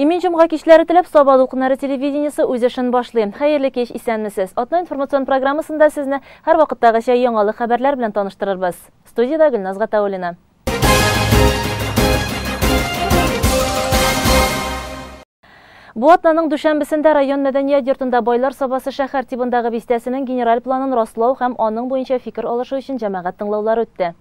Имин җомга кичләре теләп Саба дулкыннары телевидениесе үз эшен башлый. Хәерле кич, исәнмесез. Атна информацион программасында сезне һәрвакыттагыча яңалык хәбәрләр белән таныштырырбыз. Студиядә Гөлназ Гатауллина. Бу атнаның дүшәмбесендә район мәдәният йортында Байлар Сабасы шәһәр тибындагы бистәсенең генераль планын раслау һәм аның буенча фикер алышу өчен җәмәгать тыңлаулары үтте.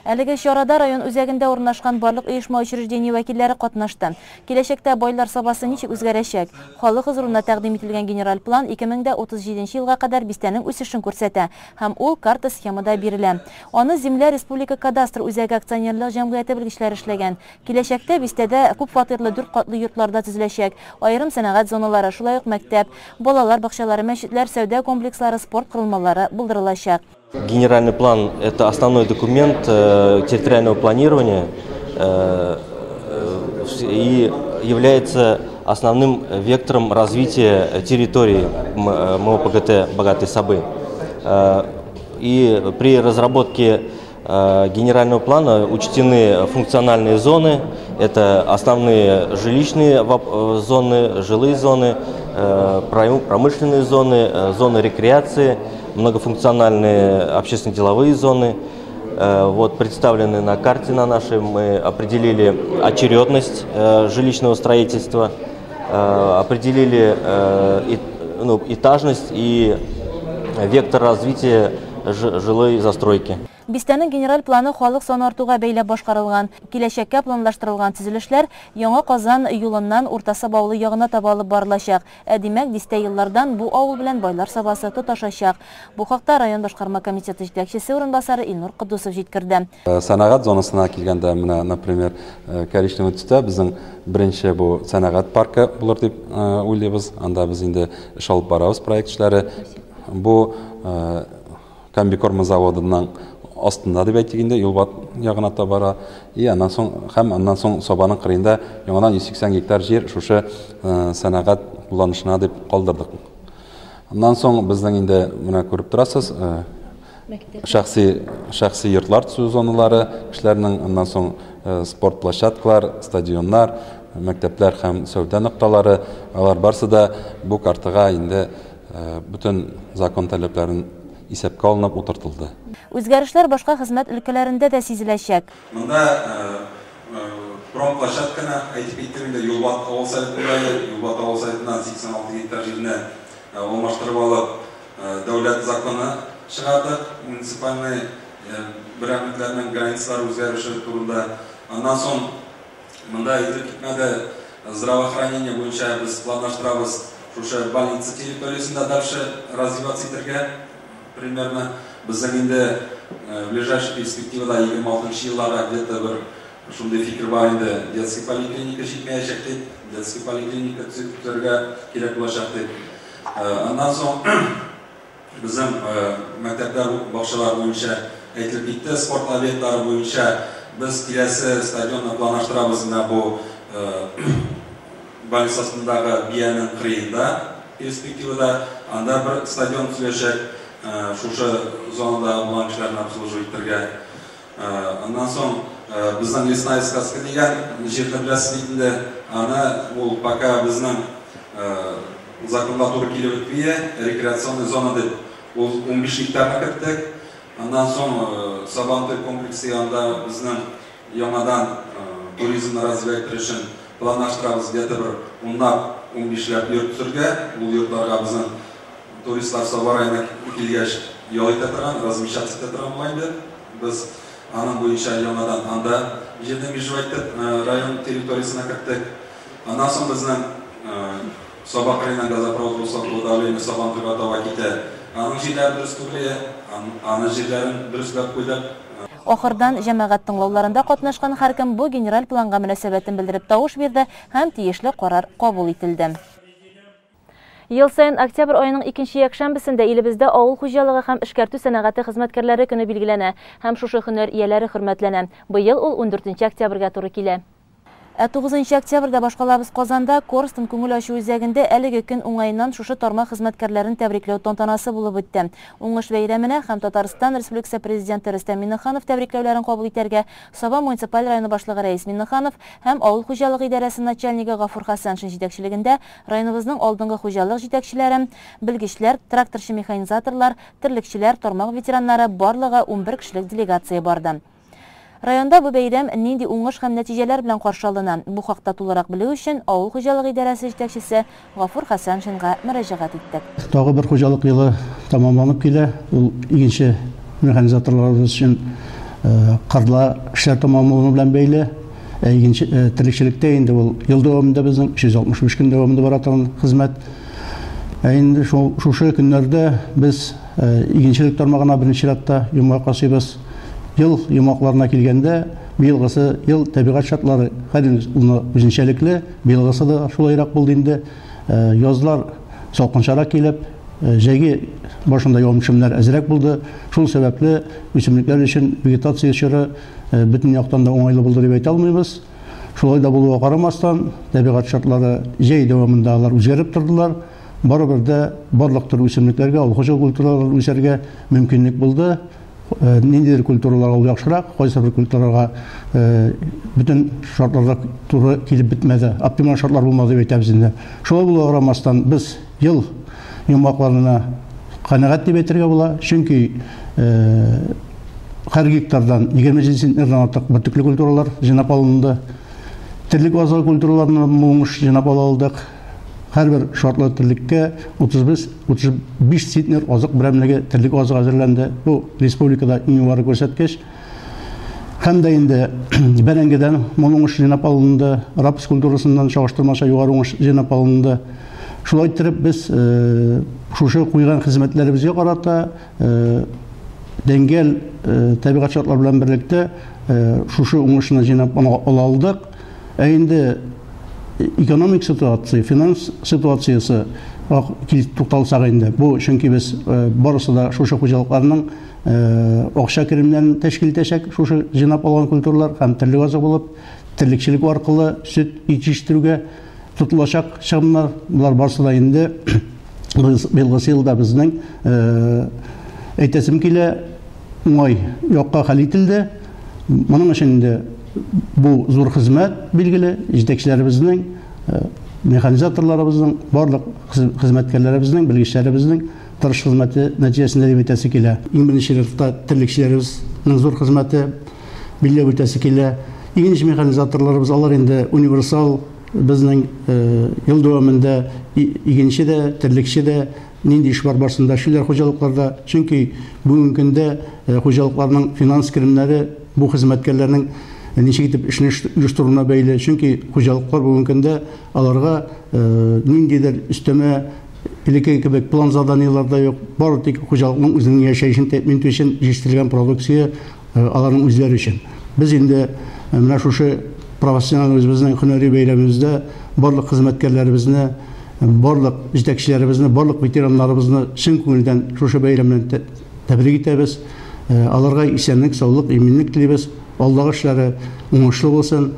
Әлеге чарада район үзәгендә урнашкан барлык оешма-учреждение вәкилләре катнашты. Киләчәктә Байлар Сабасы ничек үзгәрәчәк? Халык хозурына тәкъдим ителгән генераль план 2037 елга кадәр бистәнең үсешен күрсәтә һәм ул карта-схемада бирелә. Аны Земля республика кадастр үзәге акционерлык җәмгыяте белгечләре эшләгән. Киләчәктә бистәдә күп фатирлы дүрт катлы йортлар да төзеләчәк, аерым сәнәгать зоналары, шулай ук мәктәп, балалар бакчалары, мәчетләр, сәүдә комплекслары, спорт корылмалары булдырылачак. Генеральный план – это основной документ территориального планирования и является основным вектором развития территории МОПГТ «Богатые Сабы». И при разработке генерального плана учтены функциональные зоны, это основные жилищные зоны, жилые зоны, промышленные зоны, зоны рекреации, многофункциональные общественно-деловые зоны. Вот представлены на карте на нашей, мы определили очередность жилищного строительства, определили ну, этажность и вектор развития жилой застройки. Бистәнең генераль планы халык саны артуга бәйләп башкарылган. Киләчәккә планлаштырылган төзелешләр Яңа Казан юлыннан Урта Саба авылы ягына таба алып барылачак. Ә димәк, дистә еллардан бу авыл белән Байлар Сабасы тоташачак. Бу хакта район башкарма комитеты җитәкчесе урынбасары Илнур Котдусов җиткерде. Сәнәгать зонасына килгәндә, менә, например, коричневый төстә безнең беренче бу сәнәгать паркы булыр дип уйлыйбыз. Анда без инде эш алып барабыз, проект эшләре. Бу комбикорма заводының астында дип әйтик инде, Юлбат ягына таба бара. И аннан соң һәм аннан соң Сабаның кырыенда яңадан 180 гектар җир шушы сәнәгать кулланышына дип калдырдык. Аннан соң безнең инде менә күреп торасыз, шәхси йортлар төзү зоналары, кешеләрнең, аннан соң спорт площадкалар, стадионнар, мәктәпләр һәм сәүдә нокталары, алар барсы да бу картага инде бөтен закон таләпләрен исәпкә алынып утыртылды. Үзгәрешләр башка хезмәт өлкәләрендә дә сизеләчәк. Монда промплощадканы әйтеп киттем инде, Юлбат авыл советында, Юлбат авыл советыннан 86 гектар җирне алмаштырып алып, дәүләт законы чыгардык, муниципальный берәмлекләрнең границалары үзгәреше турында. Аннан соң монда әйтелеп китмәде, здравоохранение буенча без планлаштырабыз шушы больница территориясендә дальше развиваться итәргә. Примерно безнең инде в ближайшей перспективада 26 елларга где-то бер шундый фикер бар инде, детский поликлиника җитмәячәк дип, детский поликлиника төзергә кирәк булачак дип. Аннан соң безнең мәктәпләр, бакчалар буенча әйтелеп китте, спорт объектлары буенча без киләсе стадионны планлаштырабыз менә бу больница астындагы биянең кырыенда перспективада, анда бер стадион төзеләчәк, шушы зонада булган кешеләрне обслуживать итәргә. Аннан соң безнең Лесная сказка дигән җирне беләсез бит инде, аны ул пока безнең законга туры килеп бетми, рекреационный зона дип ул 15 гектарны керттек. Аннан соң Сабантуй комплексы янында безнең яңадан туризмны развивать итәр өчен планлаштырабыз где-то бер унлап, 15ләп йорт төзергә. Ул йортларга безнең туристлар Саба районына килгәч ял итә торган, размещаться итә торган була инде. Без аның буенча яңадан анда җирне межевать итеп район территориясенә керттек. Аннан соң безнең Саба кырыеннан газопровод высокого давления Сабантуйга таба китә. Аның җирләре дөрес түгел, аны җирләрен дөресләп куйдык. Ахырдан җәмәгать тыңлауларында катнашкан һәркем бу генераль планга мөнәсәбәтен белдереп тавыш бирде һәм тиешле карар кабул ителде. Ел саен октябрь аеның икенче якшәмбесендә илебездә авыл хуҗалыгы һәм эшкәртү сәнәгате хезмәткәрләре көне билгеләнә һәм шушы һөнәр ияләре хөрмәтләнә. Быел ул 14 октябрьгә туры килә. Ә 9 октябрьдә башкалабыз Казанда Корстон күңел ачу үзәгендә әлеге көн уңаеннан шушы тармак хезмәткәрләрен тәбрикләү тантанасы булып үтте. Уңыш бәйрәменә һәм Татарстан Республикасы Президенты Рөстәм Миңнеханов тәбрикләүләрен кабул итәргә Саба муниципаль районы башлыгы Рәис Миңнеханов һәм авыл хуҗалыгы идарәсе начальнигы Гафур Хәсәншин җитәкчелегендә районыбызның алдынгы хуҗалык җитәкчеләре, белгечләр, тракторчы-механизаторлар, терлекчеләр, тармак ветераннары барлыгы 11 кешелек делегация барды. Районда бу бәйрәм нинди уңыш һәм нәтиҗәләр белән каршы алына? Бу хакта тулырак белү өчен авыл хуҗалыгы идарәсе җитәкчесе Гафур Хәсәншинга мөрәҗәгать иттек. Тагы бер хуҗалык елы тәмамланып килә. Ул игенче механизаторларыбыз өчен кырда эшләр тәмамлану белән бәйле. Игенче терлекчелектә инде ул ел дәвамында безнең 365 көн дәвамында бара торган хезмәт. Ә инде шушы көннәрдә без игенчелек тармагына беренче чиратта йомгак ясыйбыз. Ел йомгакларына килгәндә, быелгысы ел табигать шартлары һәр елны үзенчәлекле, быелгысы да шулайрак булды инде. Язлар салкынчарак килеп, җәйге башында явым-төшемнәр әзрәк булды. Шул сәбәпле үсемлекләр өчен вегетация чоры бөтен яктан да уңайлы булды дип әйтә алмыйбыз. Шулай да булуга карамастан, табигать шартлары җәй дәвамында алар үзгәреп тордылар. Барыбер дә барлык төр үсемлекләргә, авыл хуҗалыгы культуралары үсәргә мөмкинлек булды. Ниндидер культуралар ул яхшырак, кайсы бер культураларга бөтен шартларда туры килеп бетмәде, оптималь шартлар булмады дип әйтәбез инде. Шулай булуга карамастан, без ел йомгакларына канәгать дип әйтергә була, чөнки һәр гектардан 27 центнердан артык бөртекле культуралар җыйнап алынды. Терлек азыгы культураларына уңыш җыйнап ала алдык. Һәрбер шартлы терлеккә 35 центнер азык берәмлеге терлек азыгы әзерләнде. Бу республикада иң югары күрсәткеч. Һәм дә инде бәрәңгедән мул уңыш җыйнап алынды, рапс культурасыннан чагыштырмача югары уңыш җыйнап алынды. Шулай иттереп без шушы куйган хезмәтләребезгә карата дәңгәл табигать шартлары белән берлектә шушы уңышны җыйнап ала алдык. Ә инде экономик ситуация, финанс ситуациясе тукталсак инде. Бу чөнки без барысы да шушы хуҗалыкларның акча керемнәрен тәшкил итәчәк, шушы җыйнап алган культуралар һәм терлек азыгы булып, терлекчелек аркылы сөт җитештерүгә тотылачак чыгымнар, булар барысы да инде быелгы елда безнең әйтәсем килә, уңай якка хәл ителде. Моның өчен инде бу зур хезмәт билгеле, җитәкчеләребезнең, механизаторларыбызның, барлык хезмәткәрләребезнең, белгечләребезнең тырыш хезмәте нәтиҗәсендә дип әйтәсе килә. Иң беренче чиратта терлекчеләребезнең зур хезмәте билгеләп үтәсе килә. Игенче механизаторларыбыз, алар инде универсал, безнең ел дәвамында игенче дә, терлекче дә, нинди эш бар барсында эшлиләр хуҗалыкларда. Чөнки бүгенге көндә хуҗалыкларның финанс керемнәре бу хезмәткәрләрнең ничек итеп эшне оештыруына бәйле. Чөнки хуҗалыклар бүгенге көндә аларга ниндидер өстәмә элекке кебек план заданиелар да юк. Бары тик хуҗалыкның үзенең яшәешен тәэмин итү өчен җитештерелгән продукция аларның үзләре өчен. Без инде менә шушы профессиональ үзебезнең һөнәри бәйрәмебездә барлык хезмәткәрләребезне, барлык җитәкчеләребезне, барлык ветераннарыбызны чын күңелдән шушы бәйрәм белән тәбрик итәбез. Аларга исәнлек, саулык, иминлек телибез. Алдагы эшләре уңышлы булсын.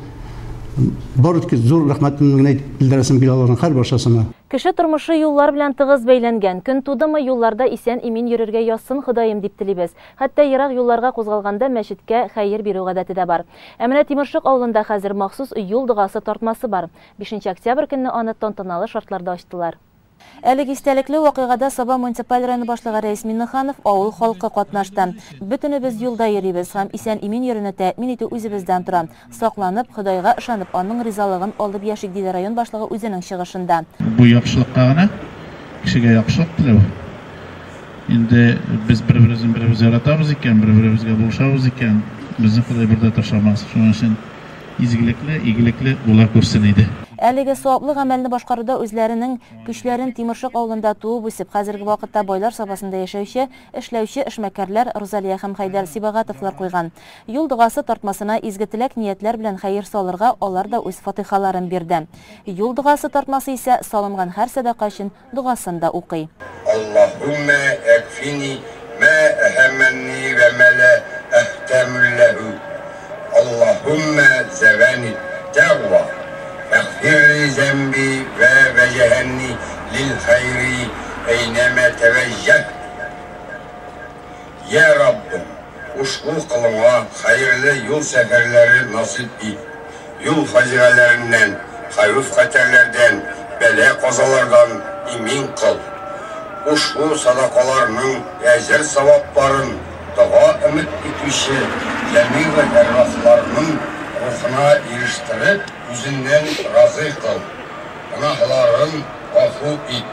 Бары тик зур рәхмәтемне генә әйтеп белдерәсем килә аларның һәрберсенә. Кеше тормышы юллар белән тыгыз бәйләнгән. Көн тудымы юлларда исән-имин йөрергә язсын Ходаем дип телибез. Хәтта ерак юлларга кузгалганда мәчеткә хәер бирү гадәте дә бар. Ә менә Тимершык авылында хәзер махсус юл догасы тартмасы бар. 5 октябрь көнне аны тантаналы шартларда ачтылар. Әлеге истәлекле вакыйгада Саба муниципаль районы башлыгы Рәис Миңнеханов, авыл халкы катнашты. Бөтенебез юлда йөрибез һәм исән-имин йөрүне тәэмин итү үзебездән тора. Сакланып, Ходайга ышанып, аның ризалыгын алып яшик, диде район башлыгы үзенең чыгышында. Бу яхшылыкка гына, кешегә яхшылык теләү. Инде без бер-беребезне беребез яратабыз икән, бер-беребезгә булышабыз икән, безне Ходай бер дә ташламас. Шуның өчен изгелекле, игелекле була күрсен иде. Әлеге саваплы гамәлне башкаруда үзләренең көчләрен Тимершык авылында туып үсеп, хәзерге вакытта Байлар Сабасында яшәүче, эшләүче эшмәкәрләр Рузалия һәм Хәйдәр Сибагатовлар куйган. Юл догасы тартмасына изге теләк ниятләр белән хәер салырга алар да үз фатихаларын бирде. Юл догасы тартмасы исә салынган һәр сәдака өчен догасын да укый. Аллаһумма акфини ма әһәммәни ва ма ла әхтәмүлләһү. Аллаһумма завани وَالتَّقْوَى فاغفر لي ذنبي ووجهني للخير أينما توجهت. Ya Rabbim, uşbu kılıma hayırlı yol seferleri nasip et. Yol facialerinden, xavf-xatarlardan, bela-qazalardan emin kıl. Uşbu sadakalarının ecr sevapların daha ümit etmişi cemi ve ervahlarının ruhuna eriştirip yüzünden razı kıl. Günahların afu et.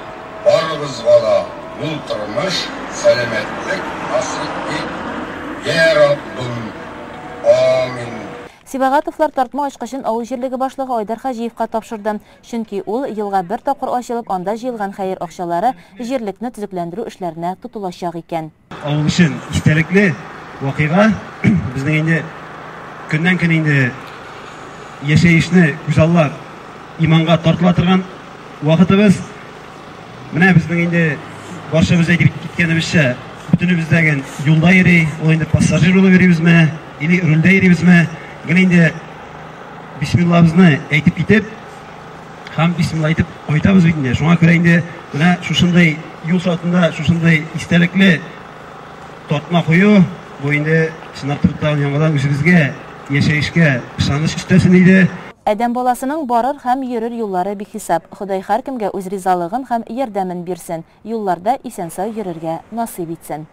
Barımızga da mul turmuş, selametlik nasip et. Ya Rabbim, amin. Сибагатовлар тартма ачкычын авыл җирлеге башлыгы Айдар Хаҗиевка тапшырды. Чөнки ул елга бер тапкыр ачылып, анда җыелган хәер акчалары җирлекне төзекләндерү эшләренә тотылачак икән. Авыл өчен истәлекле вакыйга. Безнең инде көннән-көн инде яшәешне күзаллап иманга тартыла торган вакытыбыз. Менә безнең инде барчабыз әйтеп киткәнебезчә, бөтенебездәген юлда йөри, ул инде пассажир булып йөрибезме, или рульдә йөрибезме? Гел инде бисмиллабызны әйтеп китеп, һәм бисмилла әйтеп кайтабыз бит инде. Шуңа күрә инде менә шушындай юл сатында шушындай истәлекле тартма кую, бу инде чынлап торып тагын яңадан үзебезгә, яшәешкә ышаныч өстәсен иде. Адәм баласының барыр һәм йөрер юллары бихисап. Ходай һәркемгә үз ризалыгын һәм ярдәмен бирсен. Юлларда исән-сау йөрергә насыйп итсен.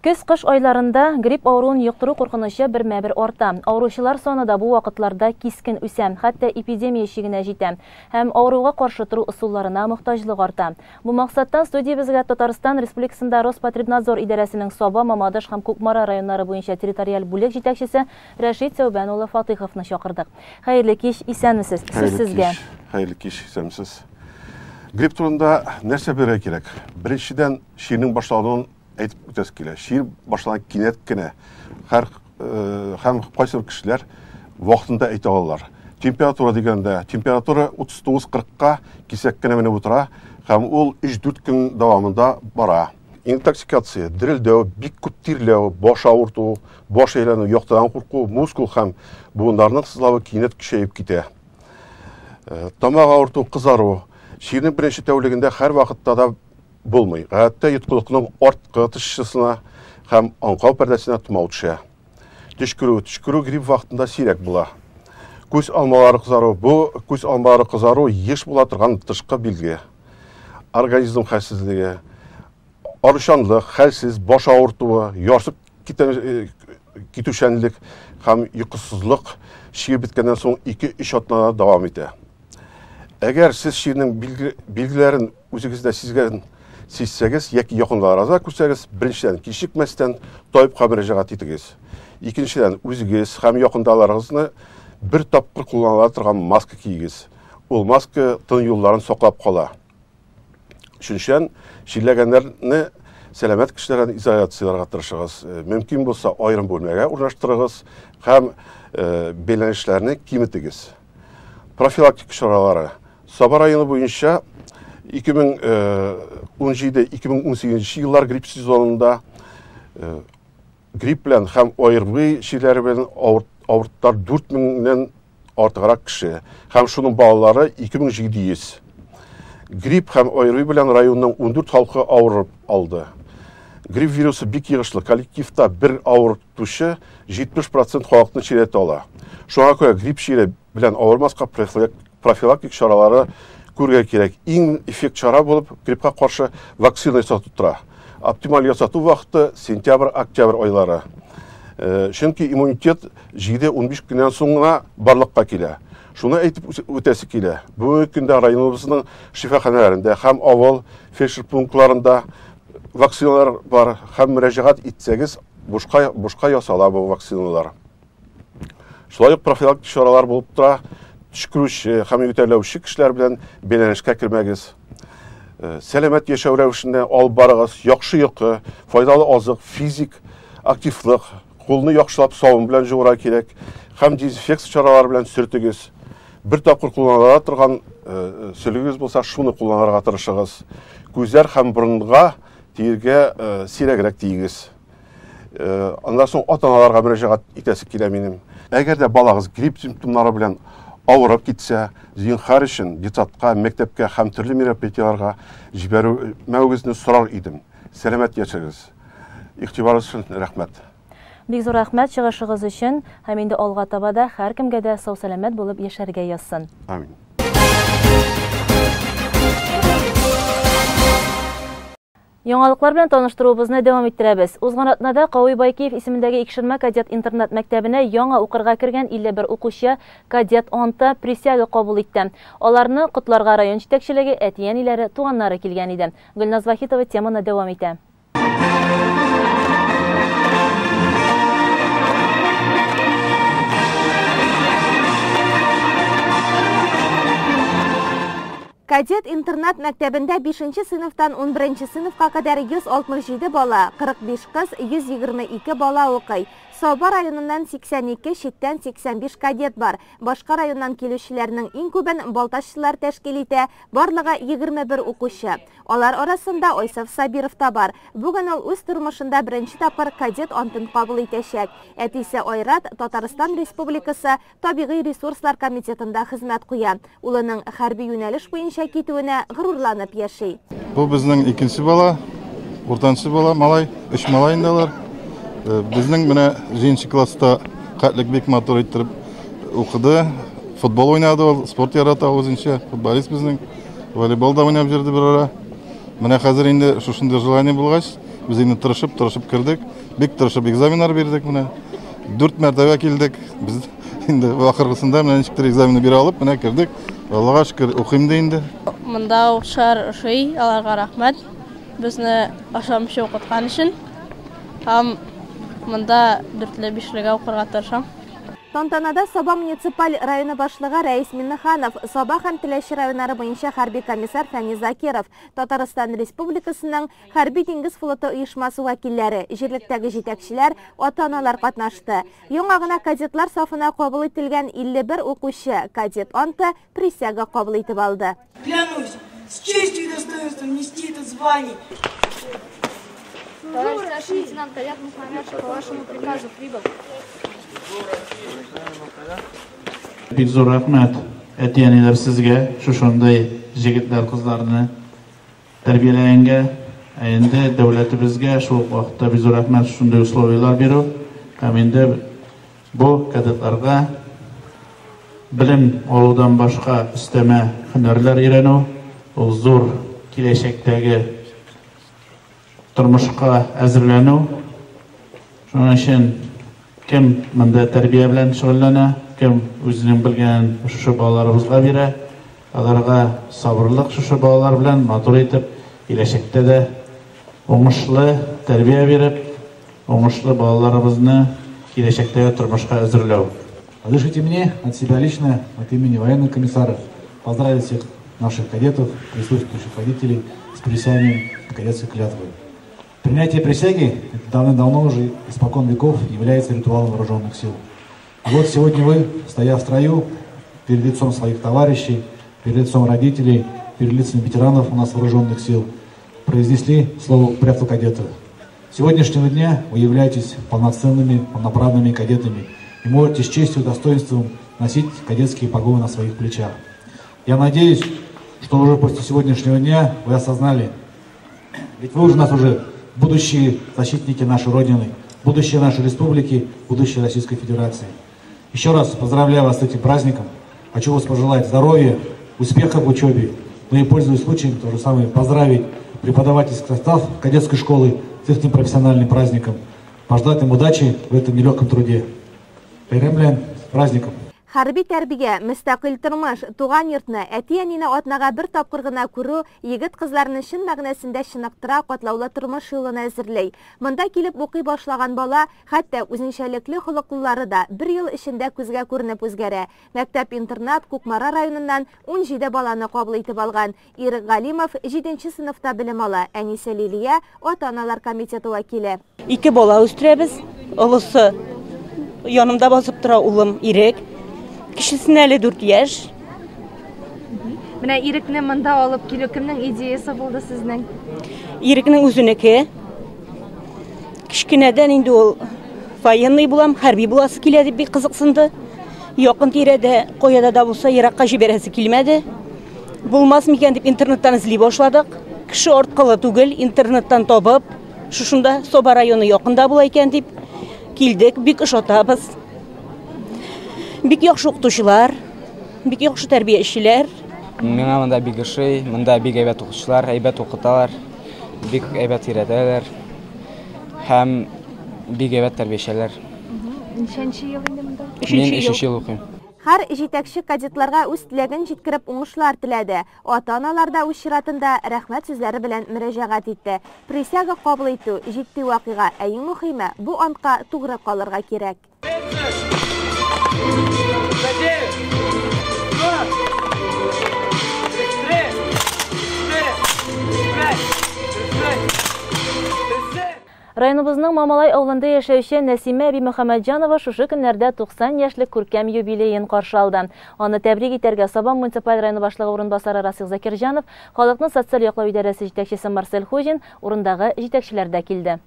Көз-кыш айларында грипп авыруын йоктыру куркынычы бермә-бер арта. Авыручылар саны да бу вакытларда кискен үсә, хәтта эпидемия чигенә җитә һәм авыруга каршы тору ысулларына мохтаҗлык арта. Бу максаттан студиябезгә Татарстан Республикасында Роспотребнадзор идарәсенең Саба, Мамадыш һәм Кукмара районнары буенча территориаль бүлек җитәкчесе Рәшит Сәүбән улы Фатыйховны чакырдык. Хәерле кич, исәнмесез. Сүз сезгә. Хәерле кич, исәнмесез. Грипп турында нәрсә белергә кирәк? Беренчедән, чирнең башлануын әйтеп үтәсе килә. Чир башлана кинәт кенә. Һәм кайсы бер кешеләр вакытында әйтә алалар. Температура дигәндә, температура утыз тугыз кырыкка кисәк кенә менеп утыра һәм ул өч-дүрт көн дәвамында бара. Интоксикация, дерелдәү, бик күп тирләү, баш авырту, баш әйләнү, яктыдан курку, мускул һәм буыннарның сызлавы кинәт көчәеп китә. Тамак авырту, кызару. Чирнең беренче тәүлегендә һәр вакытта да булмый. Гадәттә йоткылыкның арткы тышчысына һәм аңкау пәрдәсенә томау төшә. Төчкерү, төчкерү грипп вакытында сирәк була. Күз алмалары кызару, бу күз алмалары кызару еш була торган тышкы билге. Организм хәлсезлеге, арышанлык, хәлсез, баш авыртуы, ярсып китүчәнлек һәм йокысызлык чир беткәннән соң ике-өч атнада дәвам итә. Әгәр сез чирнең билгеләрен үзегездә сизсәгез яки якынларыгызда күрсәгез, беренчедән, кичекмәстән табибка мөрәҗәгать итегез. Икенчедән, үзегез һәм якындаларыгызны бер тапкыр кулланыла торган маска киегез. Ул маска тын юлларын саклап кала. Өченчедән, чирләгәннәрне сәламәт кешеләрдән изоляцияләргә тырышыгыз. Мөмкин булса, аерым бүлмәгә урнаштырыгыз һәм бәйләнешләрне киметегез. Профилактика чаралары. Саба районы буенча ике мең ун җиде, ике мең ун сигезенче еллар грипп сезонында грипп белән һәм ОРВИ чирләре белән авырттар дүрт меңнән артыграк кеше һәм шуның балалары ике мең җиде йөз. Грипп һәм ОРВИ белән районның ундүрт халкы авырып алды. Грипп вирусы бик йогышлы. Коллективта бер авыртучы җитмеш процент халыкны чирләтә ала. Шуңа күрә грипп чире белән авырмаска профилактик чаралары күрергә кирәк. Иң эффект чара булып гриппка каршы вакцина ясату тора. Оптималь ясату вакыты сентябрь-октябрь айлары. Чөнки иммунитет җиде унбиш көннән соң гына барлыкка килә. Шуны әйтеп үтәсе килә. Бүгенге көндә районыбызның шифаханәләрендә һәм авыл фельдшер пунктларында вакциналар бар һәм мөрәҗәгать итсәгез, бушка ясала бу вакциналар. Шулай ук профилактик чаралар булып тора. Төчкерүче һәм ютәлләүче кешеләр белән бәйләнешкә кермәгез. Сәламәт яшәү рәвешендә алып барыгыз, яхшы йокы, файдалы азык, физик активлык, кулны яхшылап сабын белән жуырга кирәк һәм дезинфекция чаралары белән сөртегез. Бер тапкыр кулланыла торган сөлгегез булса, шуны кулланырга тырышыгыз. Күзләр һәм борынга тиергә сирәгрәк тиегез. Аннан соң ата-аналарга мөрәҗәгать итәсе килә минем. Әгәр дә балагыз грипп симптомнары белән авырып китсә, зинһар өчен детсадка, мәктәпкә һәм төрле мероприятиеләргә җибәрмәвегезне сорар идем. Сәламәт яшәгез. Игътибарыгыз өчен рәхмәт. Бик зур рәхмәт чыгышыгыз өчен һәм инде алга таба да һәркемгә дә сау-сәламәт булып яшәргә язсын. Амин. Яңалыклар белән таныштыруыбызны дәвам иттерәбез. Узган атнада Кави Байкиев исемендәге Икшермә кадет интернат мәктәбенә яңа укырга кергән 51 укучы кадет анты присяга кабул итте. Аларны котларга район җитәкчелеге, әти-әниләре, туганнары килгән иде. Гөлназ Вахитова теманы дәвам итә. Кадет интернат мәктәбендә 5 сыйныфтан 11 сыйныфка кадәр 167 бала, 45 кыз, 122 бала укый. Саба районыннан 82, читтән 85 кадет бар. Башка районнан килүчеләрнең иң күбен балтачылар тәшкил итә, барлыгы 21 укучы. Алар арасында Айсаф Сабиров та бар. Бүген ул үз тормышында беренче тапкыр кадет антын кабул итәчәк. Әтисе Айрат Татарстан Республикасы Табигый ресурслар комитетында хезмәт куя. Улының хәрби юнәлеш буенча китүенә горурланып яши. Бу безнең икенче бала, уртанчы бала, малай, өч малай инде алар. Безнең менә җиденче класста хәтлек бик матур иттереп укыды. Футбол уйнады ул, спорт ярата үзенчә, футболист безнең. Волейбол да уйнап йөрде бер ара. Менә хәзер инде шушындый желание булгач, без инде тырышып, тырышып кердек. Бик тырышып экзаменнар бирдек менә. 4 мәртәбә килдек. Без инде ахыргысында менә ничектер экзаменны бирә алып, менә кердек. Аллага шөкер, укыйм да инде. Монда укучылар ошый, аларга рәхмәт. Безне ашамыйча укыткан өчен. Һәм монда дүртле, бишлегә укырга тырышам. Тантанада Саба муниципаль районы башлыгы Рәис Миннеханов, Саба һәм Теләче районнары буенча хәрби комиссар Фәнис Закиров, Татарстан Республикасының Хәрби диңгез флоты оешмасы вәкилләре, җирлектәге җитәкчеләр, ата-аналар катнашты. Яңа гына кадетлар сафына кабул ителгән 51 укучы кадет анты присяга кабул итеп алды. Клянусь, с честью и достоинством нести это звание. Служу, старший лейтенант кадет Мухаммедшин, по вашему приказу прибыл. Бик зур рәхмәт, әти-әниләр сезгә, шушындый җегетләр, кызларны тәрбияләгәнгә, ә инде дәүләтебезгә шул ук вакытта бик зур рәхмәт шушындый условияләр бирү һәм инде бу кадетларга белем алудан башка өстәмә һөнәрләр өйрәнү, ул зур киләчәктәге тормышка әзерләнү. Шуның өчен кем монда тәрбия белән шөгыльләнә, кем үзенең белгәнен шушы балаларыбызга бирә, аларга сабырлык шушы балалар белән матур итеп киләчәктә дә уңышлы тәрбия биреп, уңышлы балаларыбызны киләчәктәге тормышка әзерләү. Разрешите мне от себя лично, от имени военных комиссаров, поздравить всех наших кадетов, присутствующих родителей с присяганием кадетской клятвы. Принятие присяги давным-давно уже, испокон веков, является ритуалом вооруженных сил. И вот сегодня вы, стоя в строю, перед лицом своих товарищей, перед лицом родителей, перед лицами ветеранов у нас вооруженных сил, произнесли слово «клятву кадета». С сегодняшнего дня вы являетесь полноценными, полноправными кадетами и можете с честью и достоинством носить кадетские погоны на своих плечах. Я надеюсь, что уже после сегодняшнего дня вы осознали, ведь вы уже у нас уже будущие защитники нашей Родины, будущее нашей республики, будущее Российской Федерации. Еще раз поздравляю вас с этим праздником. Хочу вас пожелать здоровья, успехов в учебе. Ну и, пользуясь случаем, то же самое поздравить преподавательский состав кадетской школы с их профессиональным праздником. Пожелать им удачи в этом нелегком труде. Бәйрәм, с праздником! Хәрби тәрбия, мөстәкыйль тормыш, туган йортны, әти-әнине атнага бер тапкыр гына күрү егет-кызларны чын мәгънәсендә чыныктыра, катлаулы тормыш юлына әзерли. Монда килеп укый башлаган бала, хәтта үзенчәлекле холыклылары да бер ел эчендә күзгә күренеп үзгәрә. Мәктәп-интернат Кукмара районыннан 17 баланы кабул итеп алган. Ирек Галимов 7 сыйныфта белем ала, әнисе Лилия ата-аналар комитеты вәкиле. Ике бала үстерәбез. Олысы янымда басып тора, улым Ирек. Кечесенә әле 4 яшь. Менә Ирекне монда алып килү кемнең идеясы булды сезнең? Ирекнең үзенеке. Кечкенәдән инде ул военный булам, хәрби буласы килә дип бик кызыксынды. Якын тирәдә, каяда да булса еракка җибәрәсе килмәде. Булмас микән дип интернеттан эзли башладык. Кеше арткылы түгел, интернеттан табып, шушында Саба районы якында була икән дип килдек, бик ошатабыз. Бик яхшы укытучылар, бик яхшы тәрбиячеләр. Миңа монда бик ошый, монда бик әйбәт укытучылар, әйбәт укыталар, бик әйбәт өйрәтәләр һәм бик әйбәт тәрбиячеләр. Ничәнче ел инде монда? Мин өченче ел укыйм. Һәр җитәкче кадетларга үз теләген җиткереп уңышлар теләде. Ата-аналар да үз чиратында рәхмәт сүзләре белән мөрәҗәгать итте. Присяга кабул итү, җитди вакыйга, ә иң мөхиме, бу антка тугры калырга кирәк. Районыбызның Мамалай авылында яшәүче Нәсимә әби Мөхәммәтҗанова шушы көннәрдә 90 яшьлек күркәм юбилеен каршы алды. Аны тәбрик итәргә Саба муниципаль районы башлыгы урынбасары Расих Закирҗанов, халыкны социаль яклау идарәсе җитәкчесе Марсель Хуҗин, урындагы җитәкчеләр дә килде.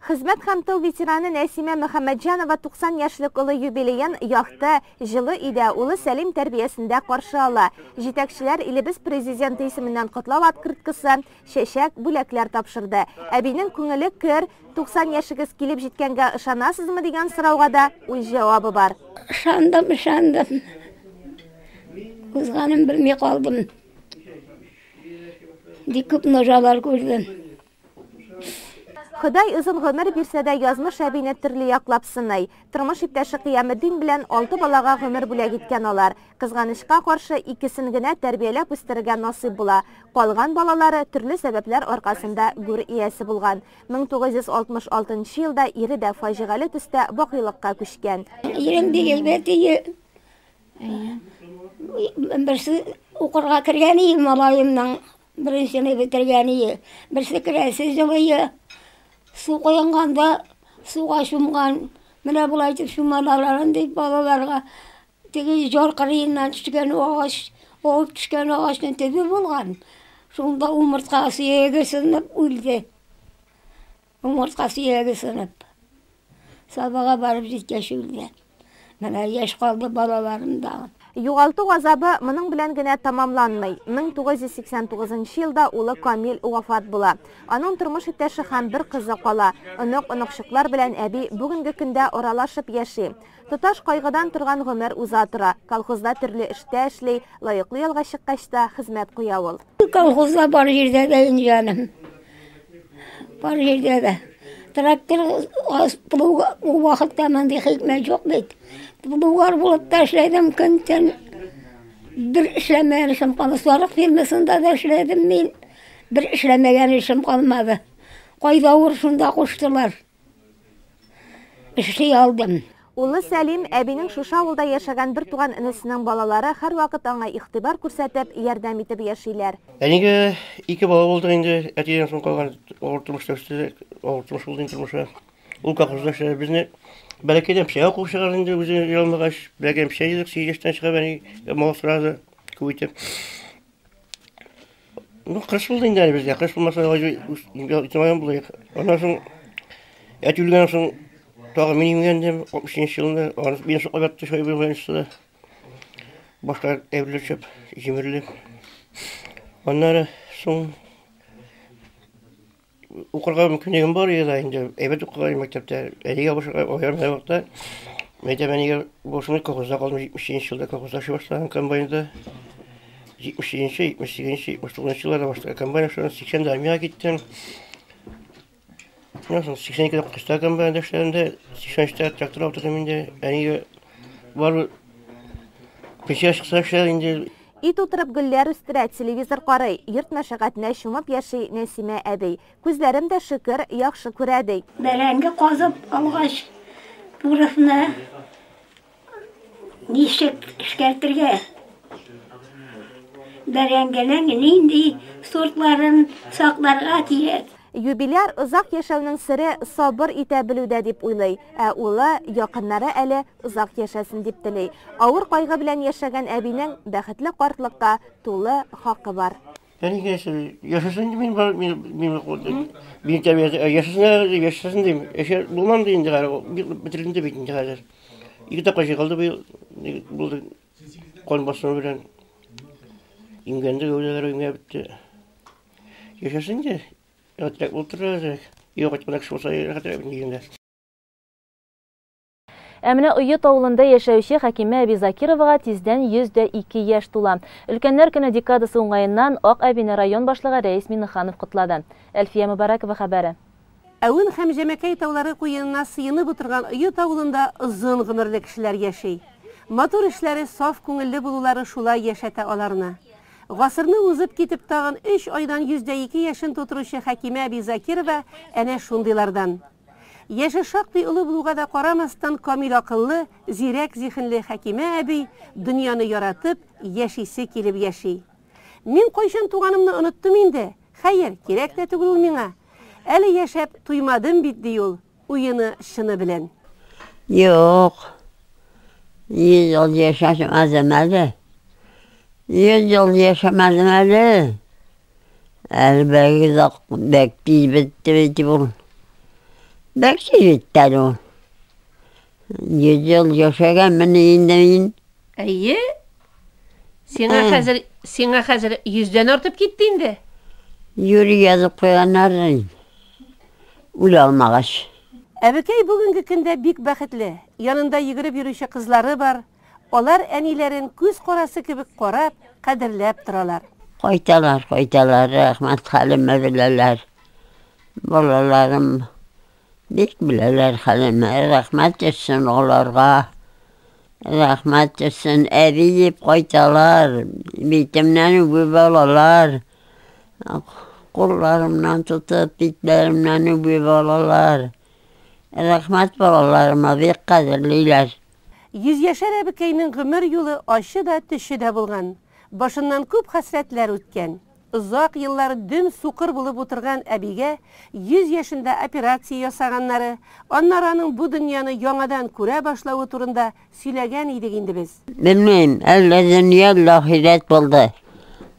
Хезмәт һәм тыл ветераны Нәсимә Мөхәммәтҗанова 90 яшьлек олы юбилеен якты, җылы өйдә улы Сәлим тәрбиясендә каршы ала. Җитәкчеләр илебез Президенты исеменнән котлау открыткасы, чәчәк, бүләкләр тапшырды. Әбинең күңеле көр, 90 яшегез килеп җиткәнгә ышанасызмы дигән сорауга да үз җавабы бар. Ышандым, ышандым. Узганын белми калдым. Бик күп нужалар күрдем. Ходай озын гомер бирсә дә, язмыш әбине төрле яклап сыный. Тормыш иптәше Кыяметдин белән 6 балага гомер бүләк иткән алар. Кызганычка каршы, икесен генә тәрбияләп үстерергә насыйп була. Калган балалары төрле сәбәпләр аркасында гүр иясе булган. 1966 елда ире дә фаҗигале төстә бакыйлыкка күчкән. Ирем бик әйбәт ие. Берсе укырга кергән ие, малаемның беренчене бетергән ие. Берсе керәсе җылые. Су коенганда суга чумган. Менә болай итеп чумалаларын дип балаларга теге җар кырыеннан төшкән агач, авып төшкән агачның төбе булган. Шунда умыртка сөяге сынып үлде. Умыртка сөяге сынып. Сабага барып җиткәч үлде. Менә яшь калды балаларым да. Югалту газабы моның белән генә тамамланмый. 1989 елда улы Камил вафат була. Аның тормыш иптәше һәм бер кызы кала. Онык-оныкчыклар белән әби бүгенге көндә аралашып яши. Тоташ кайгыдан торган гомер уза тора. Колхозда төрле эштә эшли, лаеклы ялга чыккач та хезмәт куя ул. Колхозда бар җирдә дә инде җаным. Бар җирдә дә. Трактор плуг ул вакытта мондый хикмәт юк бит. Плугар булып та эшләдем, көн-төн бер эшләмәгән эшем калмады. Сарык фермасында да эшләдем мин. Бер эшләмәгән эшем калмады. Кайда авыр, шунда куштылар. Эшли алдым. Улы Сәлим әбинең шушы авылда яшәгән бер туган энесенең балалары һәрвакыт аңа игътибар күрсәтеп, ярдәм итеп яшиләр. Әнигә ике бала булды инде, әтидән соң калган авыр тормышта үсте, авыр тормыш булды инде тормышы. Ул колхозда эшләде. Безне бәләкәйдән печән куып чыгарды инде, үзе оялмагач, бәләкәйдән печән җыйдык, 8 яшьтән чыгып әни мал сорады, күп итеп. Ну, кырыс булды инде әле безгә. Кырыс булмаса, итмәгән булыйк. Аннан соң әти үлгәннән соң тагы мин имгәндем, 63 елында. Аны мин соклап ятты, шулай больницада. Башка әйберләр чөп, җимерелеп. Аннары соң укырга мөмкинлегем бар иде инде. Әйбәт укыган мәктәптә. Әнигә башка аерым вакытта. Мәйтәм, әнигә башымны колхозда калдым, 77 елда колхозда эшли башладым комбайнда. 77, 78, 79 елларда башта комбайн эшләдем, 80-дә армиягә киттем. Шуннан соң 82-дә кышта комбайнда эшләдем дә, 83-тә трактор утырдым инде. Әнигә барыбер пенсия чыкса эшләр инде. Ит утырып гөлләр үстерә, телевизор карый, йорт мәшәкатенә чумып яши Нәсимә әби. Күзләрем дә шөкер, яхшы күрә ди. Бәрәңге казып алгач, турысны ничек эшкәртергә? Бәрәңгенең нинди сортларын сакларга кирәк? Юбиляр озак яшәүнең сере сабыр итә белүдә дип уйлый, ә улы, якыннары әле озак яшәсен дип тели. Авыр кайгы белән яшәгән әбинең бәхетле картлыкка тулы хакы бар. Әнигә яшәсен дим мин, мин, мин, мин тәрбиясе, яшәсен, яшәсен дим. Яшә булмам ди инде хәзер, бик бетерелде бит инде хәзер. Ике тапкыр җыгылды быел, булды. Кан басымы белән. Имгәнде, гәүдәләре имгә бетте. Яшәсен инде. Рәхәтрәк булып торыр әзрәк. Өйгә кайтканда кеше булса, рәхәтрәк дигәндә. Ә менә Оет авылында яшәүче Хәкимә әби Закировага тиздән 102 яшь тула. Өлкәннәр көне декадасы уңаеннан Ак әбине район башлыгы Рәис Миңнеханов котлады. Әлфия Мөбарәкова хәбәре. Әвен һәм Җәмәкәй таулары куенына сыенып утырган Оет авылында озын гомерле кешеләр яши. Матур эшләре, саф күңелле булулары шулай яшәтә аларны. Гасырны узып китеп тагын өч айдан 102 яшен тутыручы Хәкимә әби Закирова әнә шундыйлардан. Яше шактый олы булуга да карамастан, камил акыллы, зирәк зиһенле Хәкимә әби дөньяны яратып, яшисе килеп яши. Мин кайчан туганымны оныттым инде. Хәер, кирәк тә түгел ул миңа. Әле яшәп туймадым бит, ди ул, уены чыны белән. Юк. 100 ел яшәмәдем әле. 100 ел яшәмәдем әле. Әле бәк озак, бәк тиз бетте бит ул. Бәк тиз бетте әле ул. 100 ел яшәгәнмен инде мин. Әйе. Сиңа хәзер, сиңа хәзер йөздән артып китте инде. Юри язып куйганнар инде. Үлә алмагач. Әбекәй бүгенге көндә бик бәхетле. Янында йөгереп йөрүче кызлары бар. Алар әниләрен күз карасы кебек карап, кадерләп торалар. Кайталар, кайталар, рәхмәт, хәлемне беләләр. Балаларым бик беләләр хәлемне. Рәхмәт төшсен аларга. Рәхмәт төшсен, әби дип кайталар, битемнән үбеп алалар. Кулларымнан тотып, битләремнән үбеп алалар. Рәхмәт балаларыма, бик кадерлиләр. Йөзьяшәр әбекәйнең гомер юлы ачы да, төче дә булган. Башыннан күп хәсрәтләр үткән. Озак еллар дөм сукыр булып утырган әбигә 100 яшендә операция ясаганнары, аннары аның бу дөньяны яңадан күрә башлавы турында сөйләгән идек инде без. Белмим, әллә дөнья, әллә ахирәт булды.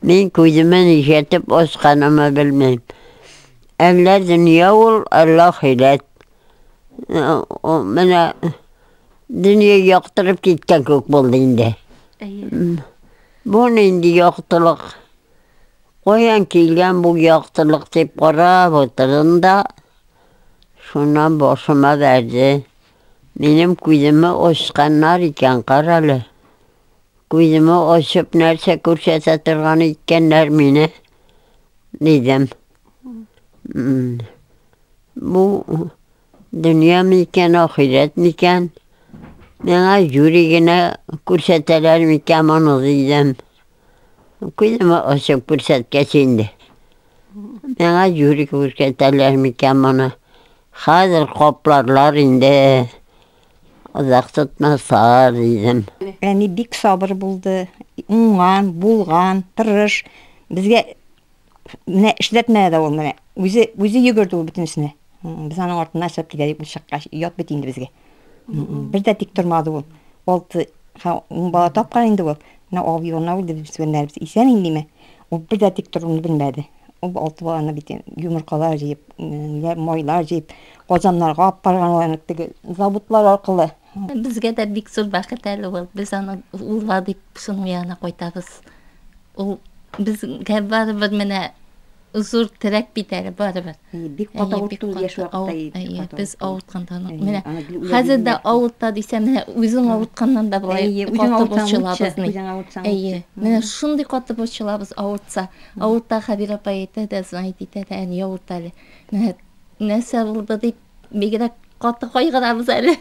Мин күземә ничәтеп ачканымы белмим. Әллә дөнья ул, әллә ахирәт. Менә дөнья яктырып киткән күк булды инде. Бу нинди яктылык? Каян килгән бу яктылык дип карап утырдым да, шуннан башыма бәрде. Минем күземә ачканнар икән, карале. Күземә ачып нәрсә күрсәтә торган иткәннәр мине, дидем. Бу дөнья микән, ахирәт микән? Миңа юри генә күрсәтәләр микән моны дидем. Күземә ачып күрсәткәч инде. Миңа юри күрсәтәләр микән моны? Хәзер капларлар инде. Озак тотмаслар дидем. Әни бик сабыр булды, уңган, булган, тырыш. Безгә Менә эшләтмәде дә ул менә. Үзе үзе йөгерде ул бөтенесенә. Без аның артыннан эшләп килә ул чыккач, ят бит инде безгә. Бер дә тик тормады ул. Алты, ун бала тапкан инде ул. Менә абый гына үлде, без үскәннәребез исән индеме. Ул бер дә тик торуны белмәде. Ул алты баланы бит йомыркалар җыеп, майлар җыеп, Казаннарга алып барган аларны теге заводлар аркылы. Безгә дә бик зур бәхет әле ул. Без аны улла дип шуның янына кайтабыз. Ул безгә барыбер менә зур терәк бит әле барыбер. Бик каты авыртты ул яшь вакытта. Әйе, без авыртканда менә хәзер дә авырта дисәм, менә үзең авыртканнан да болай каты борчылабыз. Әйе, менә шундый каты борчылабыз авыртса. Авырта Хәбир апай әйтә дә, звонить итә дә, әни авырта әле. Менә нәрсә булды дип бигрәк каты кайгырабыз әле.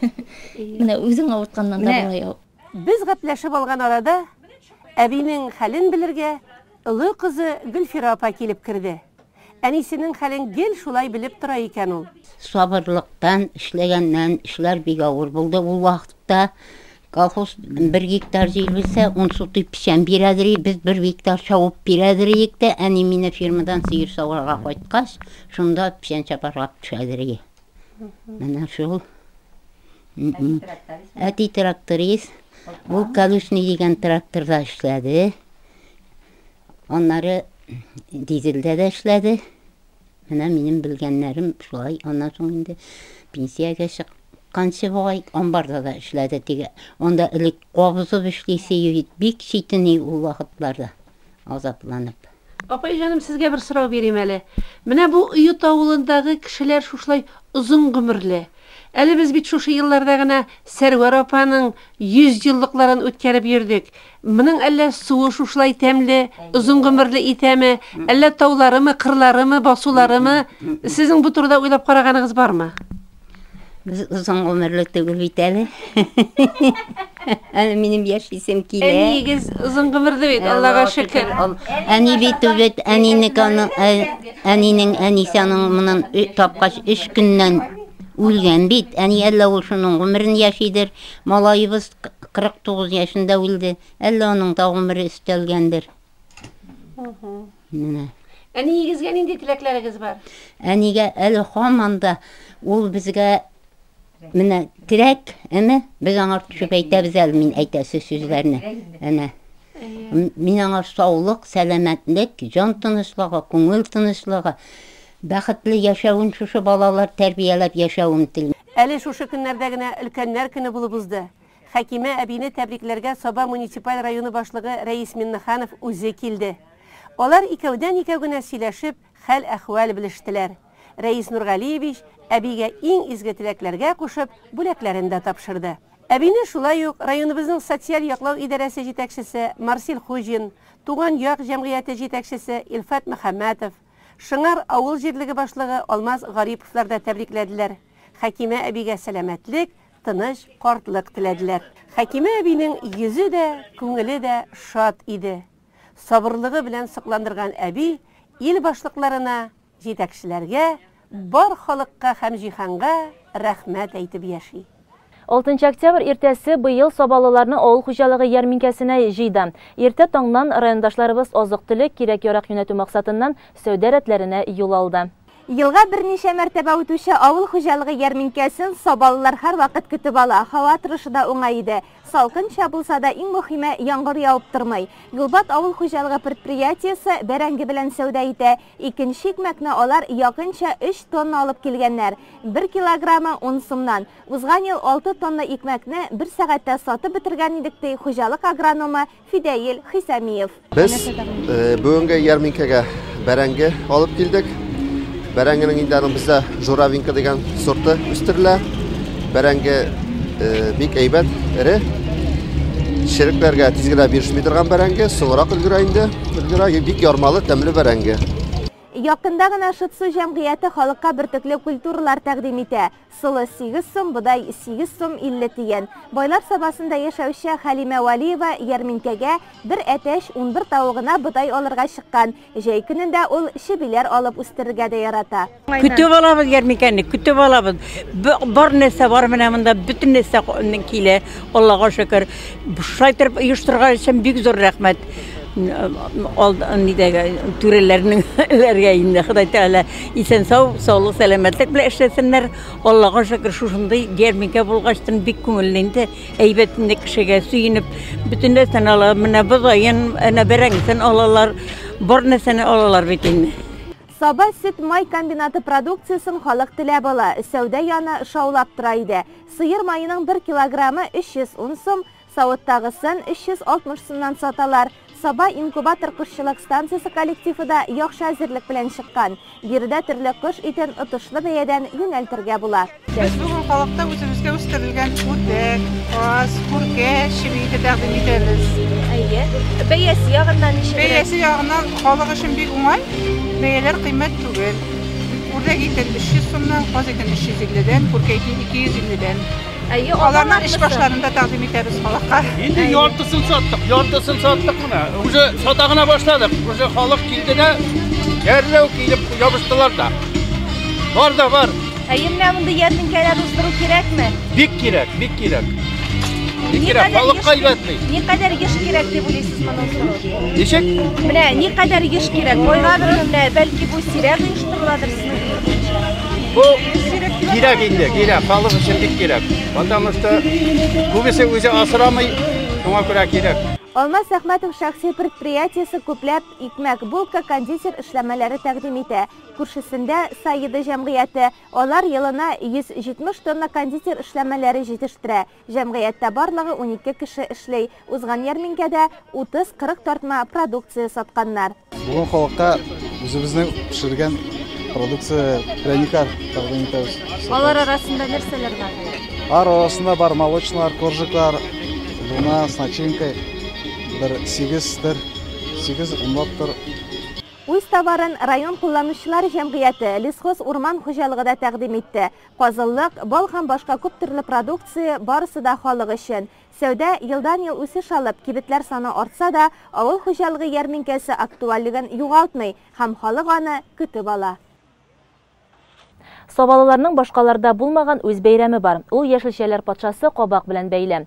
Менә үзең авыртканнан да болай. Без гәпләшеп алган арада әбинең хәлен белергә олы кызы Гөлфирә апа килеп керде. Әнисенең хәлен гел шулай белеп тора икән ул. Сабырлыктан, эшләгәннән, эшләр бик авыр булды ул вакытта. Колхоз бер гектар җир бирсә, ун сутый печән бирәдер, без бер гектар чабып бирәдер идек тә, әни мине фермадан сыер саварга кайткач, шунда печән чабарга төшәдер иде. Менә шул. Әти тракторист. Ул Калюшный дигән тракторда эшләде. Аннары Дизельдә дә эшләде. Менә минем белгәннәрем шулай. Аннан соң инде пенсиягә чыкканчы бугай амбарда да эшләде. Теге анда элек кабызып эшлисе бит, бик читен ул вакытларда азапланып. Апай җаным, сезгә бер сорау бирим әле. Менә бу Оет авылындагы кешеләр шушылай озын гомерле. Әле без бит шушы елларда гына Сәрвәр апаның 100 еллыкларын үткәреп йөрдек. Моның әллә суы шушылай тәмле, озын гомерле итәме, әллә тауларымы, кырларымы, басуларымы? Сезнең бу турыда уйлап караганыгыз бармы? Без озын гомерле түгел бит әле. Әле минем яшисем килә. Әниегез озын гомерле бит, Аллага шөкер. Әни бит бит әнинеке аның әнинең әнисе аның моннан тапкач өч көннән үлгән бит. Әни әллә ул шуның гомерен яшидер. Малаебыз 49 яшендә үлде. Әллә аның да гомере өстәлгәндер. Менә. Әниегезгә нинди теләкләрегез бар? Әнигә әле һаман да ул безгә менә терәк, әмә без аңа төшеп әйтәбез әле мин әйтәсе сүзләрне. Әнә. Мин аңа саулык, сәламәтлек, җан тынычлыгы, күңел тынычлыгы, бәхетле яшәвен шушы балалар тәрбияләп яшәвен телим. Әле шушы көннәрдә генә өлкәннәр көне булып узды. Хәкимә әбине тәбрикләргә Саба муниципаль районы башлыгы Рәис Миннеханов үзе килде. Алар икәүдән-икәү генә сөйләшеп, хәл-әхвәл белештеләр. Рәис Нургалиевич әбигә иң изге теләкләргә кушып, бүләкләрен дә тапшырды. Әбине шулай ук районыбызның социаль яклау идарәсе җитәкчесе Марсил Хуҗин, Туган як җәмгыяте җитәкчесе Илфат Мөхәммәтов, Шыңар авыл җирлеге башлыгы Алмаз Гариповлар да тәбрикләделәр. Хәкимә әбигә сәламәтлек, тыныч картлык теләделәр. Хәкимә әбинең йөзе дә, күңеле дә шат иде. Сабырлыгы белән сокландырган әби ил башлыкларына, җитәкчеләргә, бар халыкка һәм җиһанга рәхмәт әйтеп яши. 6 октябрь иртәсе быел сабалыларны авыл хуҗалыгы ярминкәсенә җыйды. Иртә таңнан райондашларыбыз азык-төлек, кирәк-ярак юнәтү максатыннан сәүдә рәтләренә юл алды. Елга берничә мәртәбә үтүче авыл хуҗалыгы ярминкәсен сабалылар һәрвакыт көтеп ала. Һава торышы да уңай иде. Салкынча булса да, иң мөхиме, яңгыр явып тормый. Юлбат авыл хуҗалыгы предприятиесе бәрәңге белән сәүдә итә. Икенче икмәкне алар якынча 3 тонна алып килгәннәр. Бер килограммы 10 сумнан. Узган ел 6 тонна икмәкне бер сәгатьтә сатып бетергән идек, ди хуҗалык агрономы Фидәил Хисамиев. Без бүгенге ярминкәгә бәрәңге алып килдек. Бәрәңгенең инде аның бездә журавинка дигән сорты үстерелә. Бәрәңге бик әйбәт, эре. Черекләргә тиз генә бирешми торган бәрәңге, соңрак өлгерә инде. Өлгерә, бик ярмалы, тәмле бәрәңге. Якында гына Шытсу җәмгыяте халыкка бөртекле культуралар тәкъдим итә. Солы 8 сум, бодай 8 сум 50 тиен. Байлар Сабасында яшәүче Хәлимә Вәлиева ярминкәгә бер әтәч, 11 тавыгына бодай алырга чыккан. Җәй көнендә ул чебиләр алып үстерергә дә ярата. Көтеп алабыз ярминкәне, көтеп алабыз. Бар нәрсә бар менә монда, бөтен нәрсә килә, Аллага шөкер. Шулай итеп оештырган өчен бик зур рәхмәт. Нидәге түрәләрнең ләргә инде Ходай Тәгалә исән сау, саулык, сәламәтлек белән эшләсеннәр. Аллага шөкер, шушындый ярминкә булгачтын бик күңелле инде. Әйбәт инде кешегә сөенеп, бөтен нәрсәне ала. Менә бозаен, әнә бәрәңгесен алалар, бар нәрсәне алалар бит инде. Саба сөт-май комбинаты продукциясен халык теләп ала. Сәүдә яны шаулап тора иде. Сыер маеның бер килограммы 310 сум, Савыттагысын 360 сумнан саталар. Саба инкубатор кошчылык станциясе коллективы да яхшы әзерлек белән чыккан. Биредә төрле кош итен отышлы бәядән юнәлтергә була. Без бүген халыкта үзебезгә үстерелгән үрдәк, каз, күркә, чеби ите тәкъдим итәбез. Әйе. Бәясе ягыннан ничегрәк? Бәясе ягыннан халык өчен бик уңай, бәяләр кыйммәт түгел. Үрдәк итен 300 сумнан, каз итен 350 дән, күркә итен 250 дән. Әйе, Аларның эш башларын да тәкъдим итәбез халыкка. Инде яртысын саттык, яртысын саттык менә. Уже сата гына башладык. Уже халык килде дә, дәрләү килеп ябыштылар да. Бар да бар. Әйе, менә мондый ярминкәләр уздыру кирәкме? Бик кирәк, бик кирәк. Бик кирәк, халыкка әйбәт бит. Никадәр еш кирәк дип уйлыйсыз моны уздыру? Ничек? Менә никадәр еш кирәк? Айга бер менә, бәлки бу сирәк оештырыладыр сезнең фикер буенча. Бу кирәк инде, кирәк, халык өчен бик кирәк. Потому что күбесе үзе асрамый, шуңа күрә кирәк. Алмаз Әхмәтов шәхси предприятиесе күпләп икмәк, булка, кондитер эшләмәләре тәкъдим итә. Күршесендә Саида җәмгыяте. Алар елына 170 тонна кондитер эшләмәләре җитештерә. Җәмгыятьтә барлыгы 12 кеше эшли. Узган ярминкәдә 30-40 тартма продукция сатканнар. Бүген халыкка үзебезнең пешергән продукция пряниклар тәкъдим итәбез. Алар арасында нәрсәләр бар? Алар арасында бар молочныйлар, коржиклар, луна с начинкой. Бер 8 төр, 8 унлап төр. Үз товарын район кулланучылар җәмгыяте, Лесхоз урман хуҗалыгы да тәкъдим итте. Казыллык, бал һәм башка күп төрле продукция барысы да халык өчен. Сәүдә елдан-ел үсеш алып, кибетләр саны артса да, авыл хуҗалыгы ярминкәсе актуальлеген югалтмый һәм халык аны көтеп ала. Сабалыларның башкаларда булмаган үз бәйрәме бар. Ул яшелчәләр патшасы кабак белән бәйле.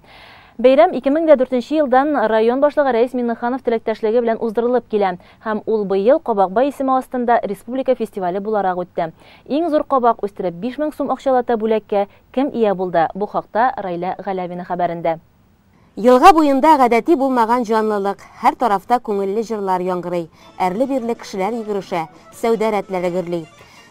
Бәйрәм 2004 елдан район башлыгы Рәис Миңнеханов теләктәшлеге белән уздырылып килә һәм ул быел Кабакбай исеме астында республика фестивале буларак үтте. Иң зур кабак үстереп 5000 сум акчалата бүләккә кем ия булды? Бу хакта Райлә Галәвина хәбәрендә. Елга буенда гадәти булмаган җанлылык, һәр тарафта күңелле җырлар яңгырый, әрле-бирле кешеләр йөгерешә, сәүдә рәтләре гөрли.